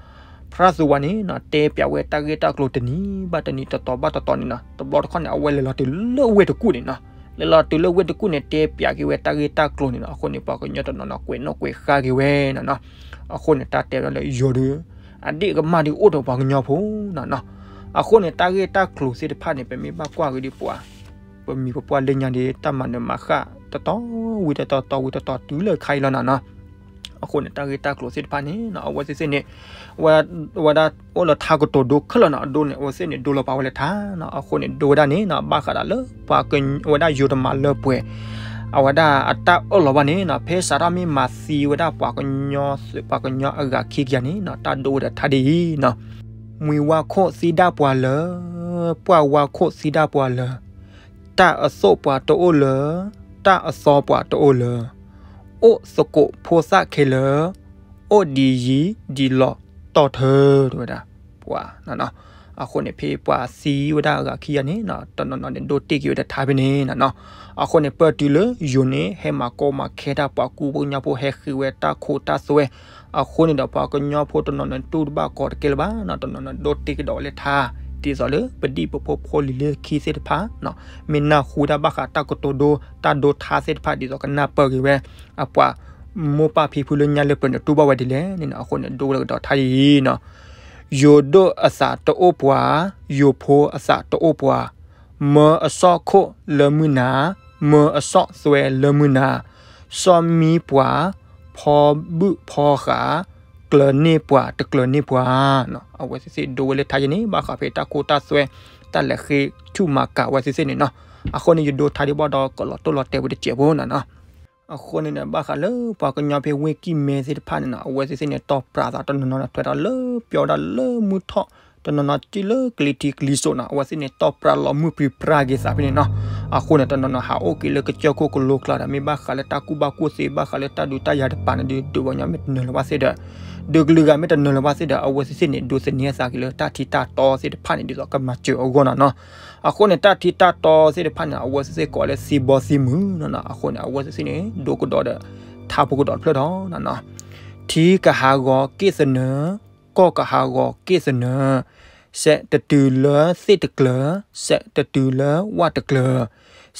ဖရါသူဝၤန့ၣ်နီၤ တဲပျးဝဲတၢ်ဂ့ၢ်တၢ်ကျိၤတနံၤဘၣ်တနံၤ တတီၤဘၣ်တတီၤန့ၣ်နီၤ. တဘျီတခီၣ်န့ၣ် အဝဲလဲၤလီၤတုၤလၢဝ့ၢ်တကူၣ်န့ၣ်နီၤ. လဲၤလီၤတုၤလၢဝ့ၢ်တကူၣ်န့ၣ် တဲပျးက့ၤဝဲတၢ်ဂ့ၢ်တၢ်ကျိၤန့ၣ်နီၤ. အဃိန့ၣ် ပှၤကညီတနီၤနီၤ ကွဲးနီၣ်ကွဲးဃါက့ၤဝဲနီၤနီၤ. အဃိန့ၣ် တၢ်တဲဝဲဒၣ်လၢယိၤဒီး အဒ့ၣ်ကမၢ်ဒီးအိၣ်ဒီးပှၤကညီဖိနီၤနီၤ. အဃိန့ၣ် တၢ်ဂ့ၢ်တၢ်ကျိၤသ့ၣ်တဖၣ်န့ၣ် ပမ့ၢ်ဘၣ်ကွၢ်က့ၤဒ်ပှၤ ပမံၤပပှၢ်လၢညါဒီး တၢ်မၤနၢၤမၤဃၣ် တတီၤဝံၤတတီၤ တီၤဝံၤတတီၤ တုၤလၢခါအံၤလီၤနီၤနီၤ. အဃိန့ၣ် တၢ်ဂ့ၢ်တၢ်ကျိၤသ့ၣ်တဖၣ်န့ၣ်နီၤ အဝဲသ့ၣ်သ့ၣ်န့ၣ် ဝဲဒၣ်အိၣ်လၢထါကတိၤဒိခဲလၢာ်နီၤ အဒိန့ၣ် အဝဲသ့ၣ်န့ၣ် ဒိလီၤပာ်ဝဲလၢထါနီၤ. အဃိန့ၣ် ဒိဝဲဒၣ်န့ၣ်နီၤ ဘၣ်ဃးဒီးလၢပှၤက အဝဲဒၣ်ယိၤတမၤလၢပှဲၤ အဝဲဒၣ်အတၢ်အၢၣ်လီၤဘၣ်န့ၣ်နီၤ ဖဲစးထီၣ်မ့ၢ်မၤသံဝဲဒၣ်ပှၤကညီသုး ပှၤကညီအဂၤခံကယၤန့ၣ်နီၤ တၢ်ဒိဝဲဒီးထါဒ်အံၤနီၤ. မှံဝါခိၣ်သံဒၣ်ပှၤလၢာ်, ပှၢ်ဝါခိၣ်သံဒၣ်ပှၤလၢာ်, တၢ်အသိၣ်ပှၤတအိၣ်လၢာ်, တၢ်အသီပှၤတအိၣ်လၢာ်, အိၣ်သကိးဖိသၣ်ခဲလၢာ်, အိၣ်ဒံးယံၤဒံးလီၤတီၢ်ထၢ တဲဝဲဒၣ် ပှၤနီၤနီၤ. အဃိန့ၣ် ဖဲပှၤသံဝဲဒၣ်အဂၤခံဂၤန့ၣ်နီၤ တနီၤနီၤန့ၣ် ဒိတ့ၢ်က့ၤဝဲဒီးထါဖဲန့ၣ်နီၤနီၤ. အဃိန့ၣ် ပၢၢ်တုၤလၢယိၤန့ၣ် ဟဲမၤကီမၤခဲတၢ် ပှၤကူပှၤကညီဖိ ဟဲဃ့ဝဲတၢ်ခိတၢ်သွဲ အဃိန့ၣ်ဒီး ပှၤကညီဖိတနီၤနီၤ တူၢ်တဘၣ်ကီးတကဲလၢၤဘၣ်နီၤ တနီၤနီၤ ဒိတ့ၢ်ကဒီးဝဲလၢထါ ဒ်သိးလၢပဒံၣ်ပဖိဖိလံၤလၢခံသ့ၣ်တဖၣ်နီၤ မ့ၢ်နၢ်ဟူဝဲဒၣ်ဘၣ်ဃးတၢ်ကတိၤဒိ တၢ်ဒိထါသ့ၣ်တဖၣ် ဒ်သိးကနၢ်ပၢၢ်က့ၤဝဲ အပှၤမိၢ်ပၢ်ဖံဖုလၢညါလၢပျၢၤန့ၣ် တူၢ်ဘၣ်ဝဲဒ်လဲၣ်န့ၣ်နီၤ အဃိန့ၣ် ဒိဝဲလၢကဒီးထါဒ်အံၤနီၤ ယိၤဒိၣ်အသးတအိၣ်ပှၤ, ယိၤဖိအသးတအိၣ်ပှၤ, မၢအဆီၣ်ခိၣ်လၢမုၢ်နၤ, မၢအဆီၣ်သွဲလၢမုၢ်နၤ, ဆီၣ်မံပှၤ, ဖီဘူၣ်ဖီဃး, ကျၢၤန့ၢ်ပှၤတကျၢၤန့ၢ်ပှၤနီၤ အဝဲသ့ၣ်သ့ၣ်ဒိဝဲလၢထါယဲန့ၣ် ဘၣ်ဃးဖဲတၢ်ခိတၢ်သွဲ တၢ်လဲၤဃ့ထုးမၤကၤဝဲသ့ၣ်သ့ၣ်န့ၣ်နီၤ အဃိန့ၣ် ယဒိထါဒံးဘၣ်ဒီး ကလီၤတိၢ်လီၤတဲာ်ဝဲတစဲးဖိနီၤနီၤ အဃိန့ၣ်န့ၣ် ဘၣ်ဃးလၢပှၤကညီဖဲဝ့ၢ်ကံၢ်မဲသ့ၣ်တဖၣ်န့ၣ်နီၤ အဝဲသ့ၣ်သ့ၣ်န့ၣ် တီၢ်ပြးသးတနီၤနီၤန့ၣ် ထွဲဒီးလၢပျီဝဲဒၣ်လၢမုၢ်ထီၣ် တနီၤနီၤတုၤလၢကလံၤထံးကလံၤစိးနီၤ အဝဲသ့ၣ်န့ၣ် တီၢ်ပြးလီၤမုၢ်ပြံပြါက့ၤသးဖဲန့ၣ်နီၤ အဃိန့ၣ် တနီၤနီၤဟးအိၣ်က့ၤလၢကစၢၢ်ခိၣ်ကလိကျါဒီး မ့ၢ်ဘၣ်ဃးလၢတၢ်ကူၣ်ဘၣ်ကူၣ်သ့ ဘၣ်ဃးလၢတၢ်ဒုးတၢ်ယၤတပၤန့ၣ်ဒီး ဒုးပှၤကညီမ့ၢ်တနၢၤလၢၤဘၣ်သ့ၣ်ဒီး ဒုးကလုာ်ဂၤမ့ၢ်တနၢၤလၢၤဘၣ်သ့ၣ်ဒီး အဝဲသ့ၣ်သ့ၣ်န့ၣ် ဒိးသန့ၤအသးက့ၤလၢတၢ်ထံတၢ်တီသ့ၣ်တဖၣ်န့ၣ် ဒ်သိးကမၤစၢၤအဂီၢ်နီၤနီၤ အဃိန့ၣ် တၢ်ထံတၢ်တီသ့ၣ်တဖၣ်န့ၣ် အဝဲသ့ၣ်သ့ၣ်ကိးလၢသံဘီသံမုၢ်နီၤနီၤ အဃိန့ၣ် အဝဲသ့ၣ်သ့ၣ်န့ၣ် ဒိကဒီးဒီး ထါဖိကဒီးတဖျၢၣ်ဒီးနီၤနီၤ ထံကဟးဂီၤက့ၣ်သနၢၤ, ကီၢ်ကဟးဂီၤက့ၣ်သနၢၤ, စဲးတတုၤလၢသ့ၣ်တကျၢၤ, စဲးတတုၤလၢဝၣ်တကျၢၤ,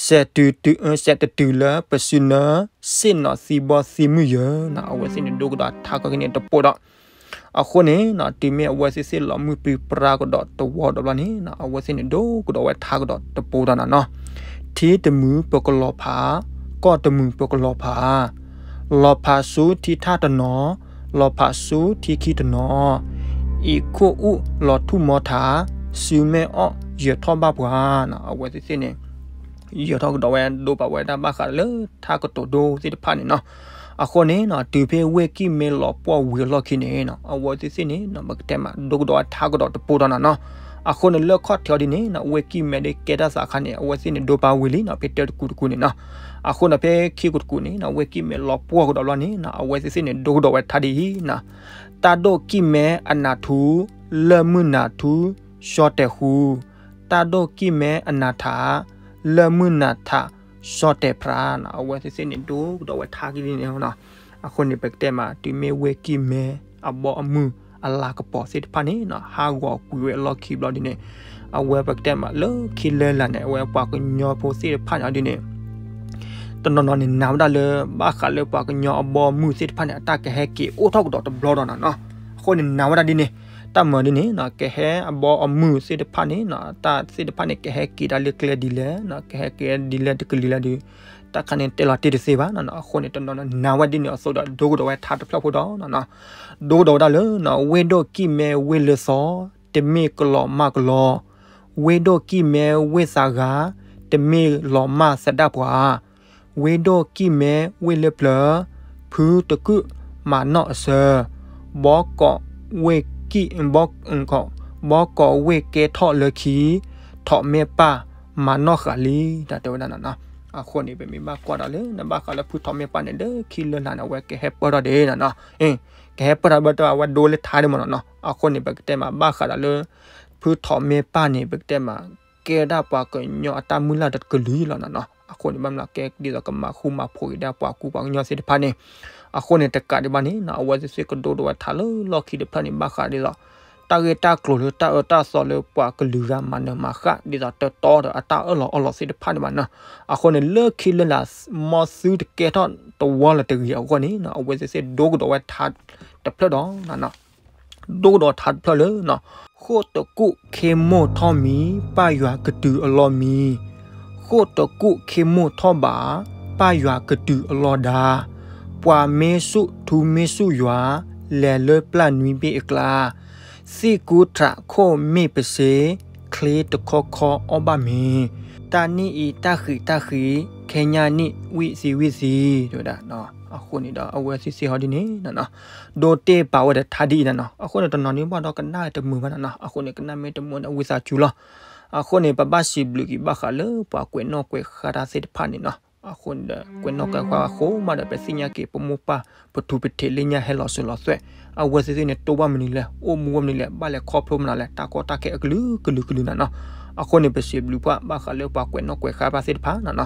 စဲးတတုၤ, စဲးတတုၤလၢပစုနၢ စ့ၣ်နီၤသံဘီသံမုၢ်ယၢၤနီၤ အဝဲသ့ၣ်န့ၣ် ဒိကဒီးထါကီၢ်က့ၤန့ၣ်တပိာ်ဒီး အဃိန့ၣ်နီၤ တုၤမ့ၢ်အဝဲသ့ၣ်သ့ၣ်လီၤမုၢ်ပြံပြါကဒီးတဝီဒီးဘျီန့ၣ် အဝဲသ့ၣ်န့ၣ် ဒိကဒီးဝဲထါကဒီးတပိာ်ဒီးနီၤနီၤ ထံတမုာ်ပကလီၤဖး, ကီၢ်တမုာ်ပကလီၤဖး, လီၤဖးဆူထံထၣ်တနီၤ, လီၤဖးဆူထံခံတနီၤ, အံးခိၣ်အူၣ်လီၤထူၣ်မီထး, စုမဲအီၣ်ယၢၤထီၣ်ဘၣ်ပှၤနီၤ အဝဲသ့ၣ်သ့ၣ်န့ၣ် ယၢၤထီၣ်ကဒီးဝဲ ဒိပာ်ဝဲဒၣ်ဘၣ်ဃးလၢထါကတိၤဒိသ့ၣ်တဖၣ်န့ၣ်နီၤ အဃိန့ၣ်နီၤ တုၤဖဲဝ့ၢ်ကံၢ်မဲလီၤပှီၢ်ဝံၤအလီၢ်ခံန့ၣ်နီၤ အဝဲသ့ၣ်သ့ၣ်န့ၣ်နီၤ ပကတဲမး ဒိကဒီးဝဲထါကဒီးတပိာ်ဒီးနီၤနီၤ အဃိန့ၣ် လၢခီၣ်ထံးအီၤဒ်န့ၣ်နီၤ ဝ့ၢ်ကံၢ်မဲဒ်ကဲတၢ်သးခါန့ၣ် အဝဲသ့ၣ်န့ၣ် ဒိပာ်ဝံၤလံနီၤ ဖဲတၢတကူာ်တကူာ်န့ၣ်နီၤ အဃိန့ၣ် ဖဲခံကူာ်တကူာ်န့ၣ်နီၤ ဝ့ၢ်ကံၢ်မဲလီၤပှီၢ်ကဒီးဘျီန့ၣ်နီၤ အဝဲသ့ၣ်သ့ၣ်န့ၣ် ဒိကဒီးဝဲထါဒ်အံၤနီၤ တၢ်ဒိၣ်ကံၢ်မဲအနးထူ, လၢၢ်မုၢ်နၤထူ, စီၤတဲာ်ဃူ, တၢ်ဒိၣ်ကံၢ်မဲအနးထး, လၢၢ်မုၢ်နၤထး, စီၤတဲာ်ဖြးနီၤ အဝဲသ့ၣ်သ့ၣ်န့ၣ် ဒိကဒီးဝဲထါကဒ်န့ၣ်နီၤ အဃိန့ၣ် ပကတဲမး တုၤမ့ၢ်ဝ့ၢ်ကံၢ်မဲ အဘီအမုၢ် အလၤကပီၤသ့ၣ်တဖၣ်န့ၣ်နီၤ ဟးဂီၤကွံာ်ဝဲအလီၢ်ခံဘျီဒ်န့ၣ် အဝဲပကတဲမး လၢခံလၢလာ်န့ၣ် အဝဲပှၤကညီဖိသ့ၣ်တဖၣ်န့ၣ်ဒ်န့ၣ် တနီၤနီၤန့ၣ် နာ်ဝဲဒၣ်လၢ ဘၣ်ဃးလၢပှၤကညီအဘီအမုၢ်သ့ၣ်တဖၣ်န့ၣ် အတၢ်ကဟဲက့ၤအိၣ်ထီၣ်ကဒီးတဘျီဒီးနီၤနီၤ အဃိန့ၣ် နာ်ဝဲဒၣ်ဒ်န့ၣ် တၢ်မၤဒ်န့ၣ်နီၤ ကဟဲအဘီအမုၢ်သ့ၣ်တဖၣ်န့ၣ်နီၤ တၢ်သ့ၣ်တဖၣ်န့ၣ် ကဟဲက့ၤဒၣ်လၢကျဲဒ်လဲၣ်နီၤ ကဟဲက့ၤဒ်လဲၣ်တကလုာ်လဲၣ်ဒီး တၢ်ခါန့ၣ်တဲလီၤတ့ၢ်တသ့ဘၣ်နီၤနီၤ. အဃိန့ၣ် တနီၤနီၤနာ်ဝဲဒ်န့ၣ်အသိးဒီး ဒိကဒီးဝဲထါတဖျၢၣ်ဖိဒီးနီၤနီၤ, ဒိကဒီးဝဲဒၣ်လၢ ဝ့ၢ်ဒိၣ်ကံၣ်မဲဝ့ၢ်လၢသီ, တမ့ၢ်ကလီၤမၢ်ကလီ, ဝ့ၢ်ဒိၣ်ကံၣ်မဲဝ့ၢ်သးဂၤ, တမ့ၢ်လီၤမၢ်သဒၣ်ပှၤ ဝ့ၢ်ဒိၣ်ကံၣ်မဲဝ့ၢ်လၢပျၢၤ, ဖုတကုၣ်မၤနီၣ်အဆၢ, ဘီကီးဝ့ၢ်ကံၣ်, ဘီကီးဝ့ၢ်ကဲထီၣ်လၢခံ, ထိးမဲၢ်ပၢ်မၤနီၣ်ဃာ်လံ တၢ်တဲဝဲဒၣ်နီၤနီၤ. အဃိန့ၣ် ပမ့ၢ်ဘၣ်ကွၢ်ဒီးလၢ နဘၣ်ဃးလၢဖုထိးမဲၢ်ပၢ်န့ၣ် လၢခံလၢလာ်န့ၣ် အဝဲကဟဲပၢၢ်ထီၣ်ဒံးနီၤနီၤ, ကဟဲပၢၢ်ထီၣ်ဘၣ်တၢ်အဝဲဒိလၢထါဒံးမ့ၢ်နီၤနီၤ. အဃိန့ၣ် ပကတဲမးဘၣ်ဃးဒီးလၢ ဖုထိးမဲၢ်ပၢ်န့ၣ် ပကတဲမး ကဲဒၣ်ပှၤကညီအတၢ်မုၢ်လၢ်တကလုာ်လီၤနီၤနီၤ. အဃိန့ၣ် ဘၣ်မနုၤကဲဒ်သိးကမၤဃူမၤဖိးက့ၤဒၣ်ပှၤကူပှၤကညီသ့ၣ်တဖၣ်န့ၣ်, အဃိန့ၣ် တကးဒံးဘၣ်န့ၣ်နီၤ အဝဲသ့ၣ်သ့ၣ်ကဒိကဒီးဝဲထါလၢလီၢ်ခံတဖျၢၣ်န့ၣ် ဘၣ်ဃးဒ်သိး တၢ်ဂ့ၢ်တၢ်ကျိၤလၢတၢ်အၢတၢ်သီလၢပှၤကလုာ်ဂၤမၤနၢၤမၤဃၣ် ဒ်သိးတတီဒီးအတၢ်အၢၣ်လီၤအီလီၤသ့ၣ်တဖၣ်န့ၣ်ဘၣ်နီၤ. အဃိန့ၣ် လၢခံလၢလာ် မ်သုတကဲထီၣ်တဝီလၢၤတဂ့ၤအဂီၢ်န့ၣ်နီၤ အဝဲသ့ၣ်သ့ၣ်ဒိကဒီးဝဲထါတဖျၢၣ်ဒီး ဒိကဒီးထါတဖျၢၣ်လၢ ဃိာ်တကူာ်ခ့မိၢ်ထီၣ်မံၤ ပၢ်ယွၤကတုၤအလီၢ်မံ, ဃိာ်တကူာ်ခ့မိၢ်ထီၣ်ဘး ပၢ်ယွၤကတုၤအလီၢ်ဒါ, ပှၤမ့ၢ်ဆူၣ်ထူမ့ၢ်ဆူၣ်ယွၤ လဲၤလၢပျၢ်နွံဘ့ၣ်အကျါ, သ့ၣ်ကူထးခိၣ်မ့ၢ်ပစ့, ချ့တခီခီအီၣ်ဘၣ်မ့ၤ, တၢ်နံၣ်အံၤတၢ်ဃံးတၢ်ဃံး, ခဲညါနံၣ်ဝံၣ်သံဝံၣ်သံ တဲဝဲဒၣ်. အဃိန့ၣ်ဒီး အဝဲသ့ၣ်သ့ၣ်ဟီဒ်န့ၣ်နီၤနီၤ ဒိတ့ၢ်ပာ်ဝဲဒီးထါဒ်အံၤနီၤနီၤ. အဃိန့ၣ် တနီၤန့ၣ်ဘၣ်ဒီးကနၣ်တမုာ်ဘၣ်နီၤနီၤ. အဃိန့ၣ် ကနၣ်မ့ၢ်တမုာ်န့ၣ် ဝံသးစူၤလီၤ. အဃိန့ၣ် ပဘၣ်စံးဘျုးက့ၤဘၣ်ဃးလၢပှၤကွဲးနီၣ်ကွဲးဃါတၢ်သ့ၣ်တဖၣ်န့ၣ်နီၤ. အဃိန့ၣ်ဒီး ကွဲးနီၣ်ကွဲးဃါအဃိမးဒီး ပသ့ၣ်ညါက့ၤ ပမိၢ်ပၢ် ပထူးပထံးလၢညါဟဲလီၤစၢၤလီၤသွဲၣ် အဝဲသ့ၣ်သ့ၣ်န့ၣ် တိၢ်ဘၣ်မနုၤလဲၣ်, အိၣ်မူဝဲမနုၤလဲၣ်, ဘၣ်လဲၤခီဖျိမနုၤလဲၣ်, တၢ်ကီတၢ်ခဲအကလုာ်ကလုာ်ကလုာ်နီၤနီၤ. အဃိန့ၣ် ပစံးဘျုးပှၤဘၣ်ဃးလၢပှၤကွဲးနီၣ်ကွဲးဃါဘၣ်သ့ၣ်တဖၣ်နီၤနီၤ.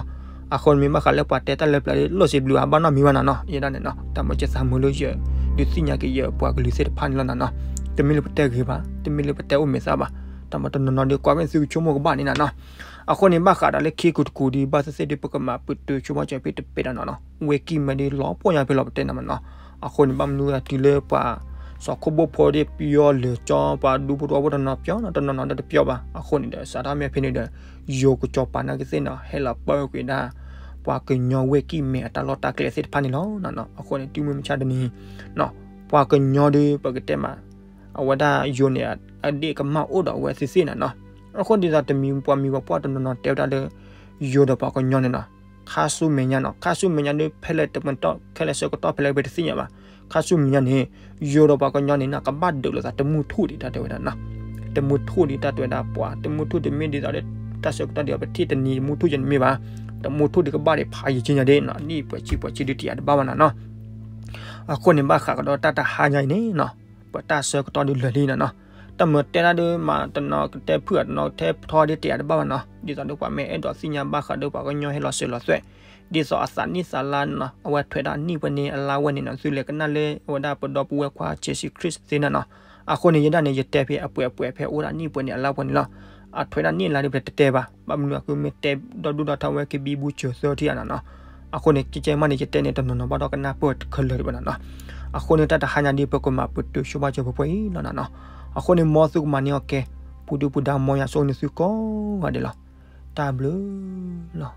အဃိန့ၣ်မ့ၢ်ဘၣ်ဃးလၢပှၤတဲတၢ်လၢပျၢၤ လိၣ်စံးဘျုးအါဘၣ်နီတမံၤဘၣ်နီၤနီၤ. ယဲဒၣ်န့ၣ်နီၤ တၢ်မၤစၢၤသးမုာ်လၢယဒုးသ့ၣ်ညါက့ၤယပှၤကလုာ်သ့ၣ်တဖၣ်န့ၣ်လီၤနီၤနီၤ. တမ့ၢ်လၢပတဲဂ့ၤဘၣ်, တမ့ၢ်လၢပတဲအိၣ်မဲာ်သၣ်ဘၣ်, တၢ်မၤတနီၤနီၤဒီး ကွၢ်မ့ၢ်သုကဆိကမိၣ်ကဘၣ်န့ၣ်နီၤနီၤ. အဃိန့ၣ် ဘၣ်ဃးဒီးလၢခံကတၢၢ်တကတၢၢ်ဒီး ဘၣ်သ့ၣ်သ့ၣ်ဒီး ပကမၤပတုာ်ဆိကမိၣ်စၢၤဖဲတပဲာ်ဒီးနီၤနီၤ. ဝ့ၢ်ကံၢ်မဲဒီး လီၤပှီၢ်ညါဖဲလီၤပတဲနီၤနီၤ. အဃိန့ၣ် ဘၣ်မနုၤဂၤတုၤလၢပှၤ စီၤခိၣ်ဘိၣ်ဖိဒီးပယီၤလၢာ်ကၠီ ပှၤဒူဖိတဝီဖိတနီၤပျီနီၤ တနီၤနီၤဒီးတပျီဘၣ်. အဃိန့ၣ်ဒီး စးထီၣ်မ့ၢ်ဖဲန့ၣ်ဒီး ယိၤကစီၤပၤနာ်က့သ့ၣ်နီၤ ဟဲလီၤပၢကွံာ်ဒၣ် ပှၤကညီဝ့ၢ်ကံၢ်မဲအတၢ်လီၢ်တၢ်ကျဲသ့ၣ်တဖၣ်န့ၣ်လီၤနီၤနီၤ. အဃိန့ၣ် တုၤမုၢ်မဆါတနံၤ ပှၤကညီဒီး ပကတဲမး အဝဲဒၣ်ယိၤန့ၣ် အဒ့ၣ်ကမၣ်အိၣ်ဒီးအဝဲသ့ၣ်သ့ၣ်နီၤနီၤ. အဃိဒ်သိးတမံၤပှၤမံၤပှၤပှၢ်တနီၤနီၤတဲဝဲဒၣ်လၢ ယိၤဒီးပှၤကညီန့ၣ်နီၤ ခါဆူမဲာ်ညါနီၤ ခါဆူမဲာ်ညါဒီး ဖဲလဲၣ်တမတီၢ် ခဲလၢာ်ဆၢကတီၢ်ဖဲလဲၣ်ပတသ့ၣ်ညါဘၣ်. ခါဆူမဲာ်ညါန့ၣ် ယိၤဒီးပှၤကညီန့ၣ်နီၤ ကဘၣ်ဒုးလိာ်သးတမုၢ်ထူၣ်ဒံးတၢ်တဲဝဲဒၣ်နီၤ. တမုၢ်ထူၣ်ဒံးတၢ်တဲဝဲဒၣ်ပှၤ တမုၢ်ထူၣ်တမ့ၢ်ဒ်သိးလၢ တၢ်ဆၢကတီၢ်ဒံးပထံၣ်တနံၤတမုၢ်ထူၣ်ယန့ၣ်မ့ၢ်ဘၣ်. တမုၢ်ထူၣ်ဒံးကဘၣ်ဒံးဖးယံာ်က့ညါဒ်နီၤ နံၣ်ပှဲၤဆံပှဲၤဆံဒုးတယာ်တဘၣ်ဘၣ်နီၤနီၤ. အဃိန့ၣ် ဘၣ်ဃးကဒီးတၢ်တဟါညါအံၤန့ၣ်နီၤ ပတၢ်ဆၢကတီၢ်ဒုးလၢာ်လံနီၤနီၤ. တမ့ၢ်တဲဒၣ်ဒုးမး တနီၤကတဲဖုၣ်အတနီၤကတဲထီဒ်တယာ်တဘၣ်ဘၣ်နီၤ. ဒ်သိးဒီးပှၤမ့ၢ်အဲၣ်ဒိးသ့ၣ်ညါဘၣ်ဃးဒီးပှၤကညီဟဲလီၤစၢၤလီၤသွဲၣ် ဒ်သိးအသးနံၣ်သးလါနီၤ အဝဲထွဲဒၣ်နံၣ်ပှဲၤန့ၣ်အလါဝဲန့ၣ်နီၤ သုလဲၤကနၣ်လၢအဝဲဒၣ်ပဒီပုၢ်ဝဲၢ်ခွါ Jesus Christ သ့နီၤနီၤ. အဃိန့ၣ် ယဲဒၣ်န့ၣ် ယတဲဖဲအပှဲၤအပှဲၤဖဲအိၣ်ဒၣ်နံၣ်ပှဲၤန့ၣ်အလါပှဲၤန့ၣ်လီၤ. အထွဲဒၣ်နံၣ်အလါဒ်ပတဲတဲဘၣ် ဘၣ်မနုၤအဃိမ့ၢ်တဲဒီဒူၣ်ဒီထီဝဲကဘံဘူစၢၤသၢထံၣ်ဧါနီၤနီၤ. အဃိန့ၣ် ကဲကဲမးန့ၣ် ယတဲန့ၣ် တနီၤနီၤဘၣ်ဒီးကနၢ်ပၢၢ်ခဲလၢာ်ဒံးဘၣ်နီၤနီၤ. အဃိန့ၣ် တၢ်တဟါညါဒ်ပကမၤပတုာ်ဆိဘၣ်စၢၤပှဲၤပှဲၤအံၤလီၤနီၤနီၤ. အဃိန့ၣ် မ်သုကမၤန့ၢ်အီၤကဲ ပူၤဒုၣ်ပူၤဒါ မ်ယွၤဆိၣ်ဂ့ၤန့ၢ်သုကိးဂၤဒဲးလီၤ. တၢ်ဘျုးလီၤ.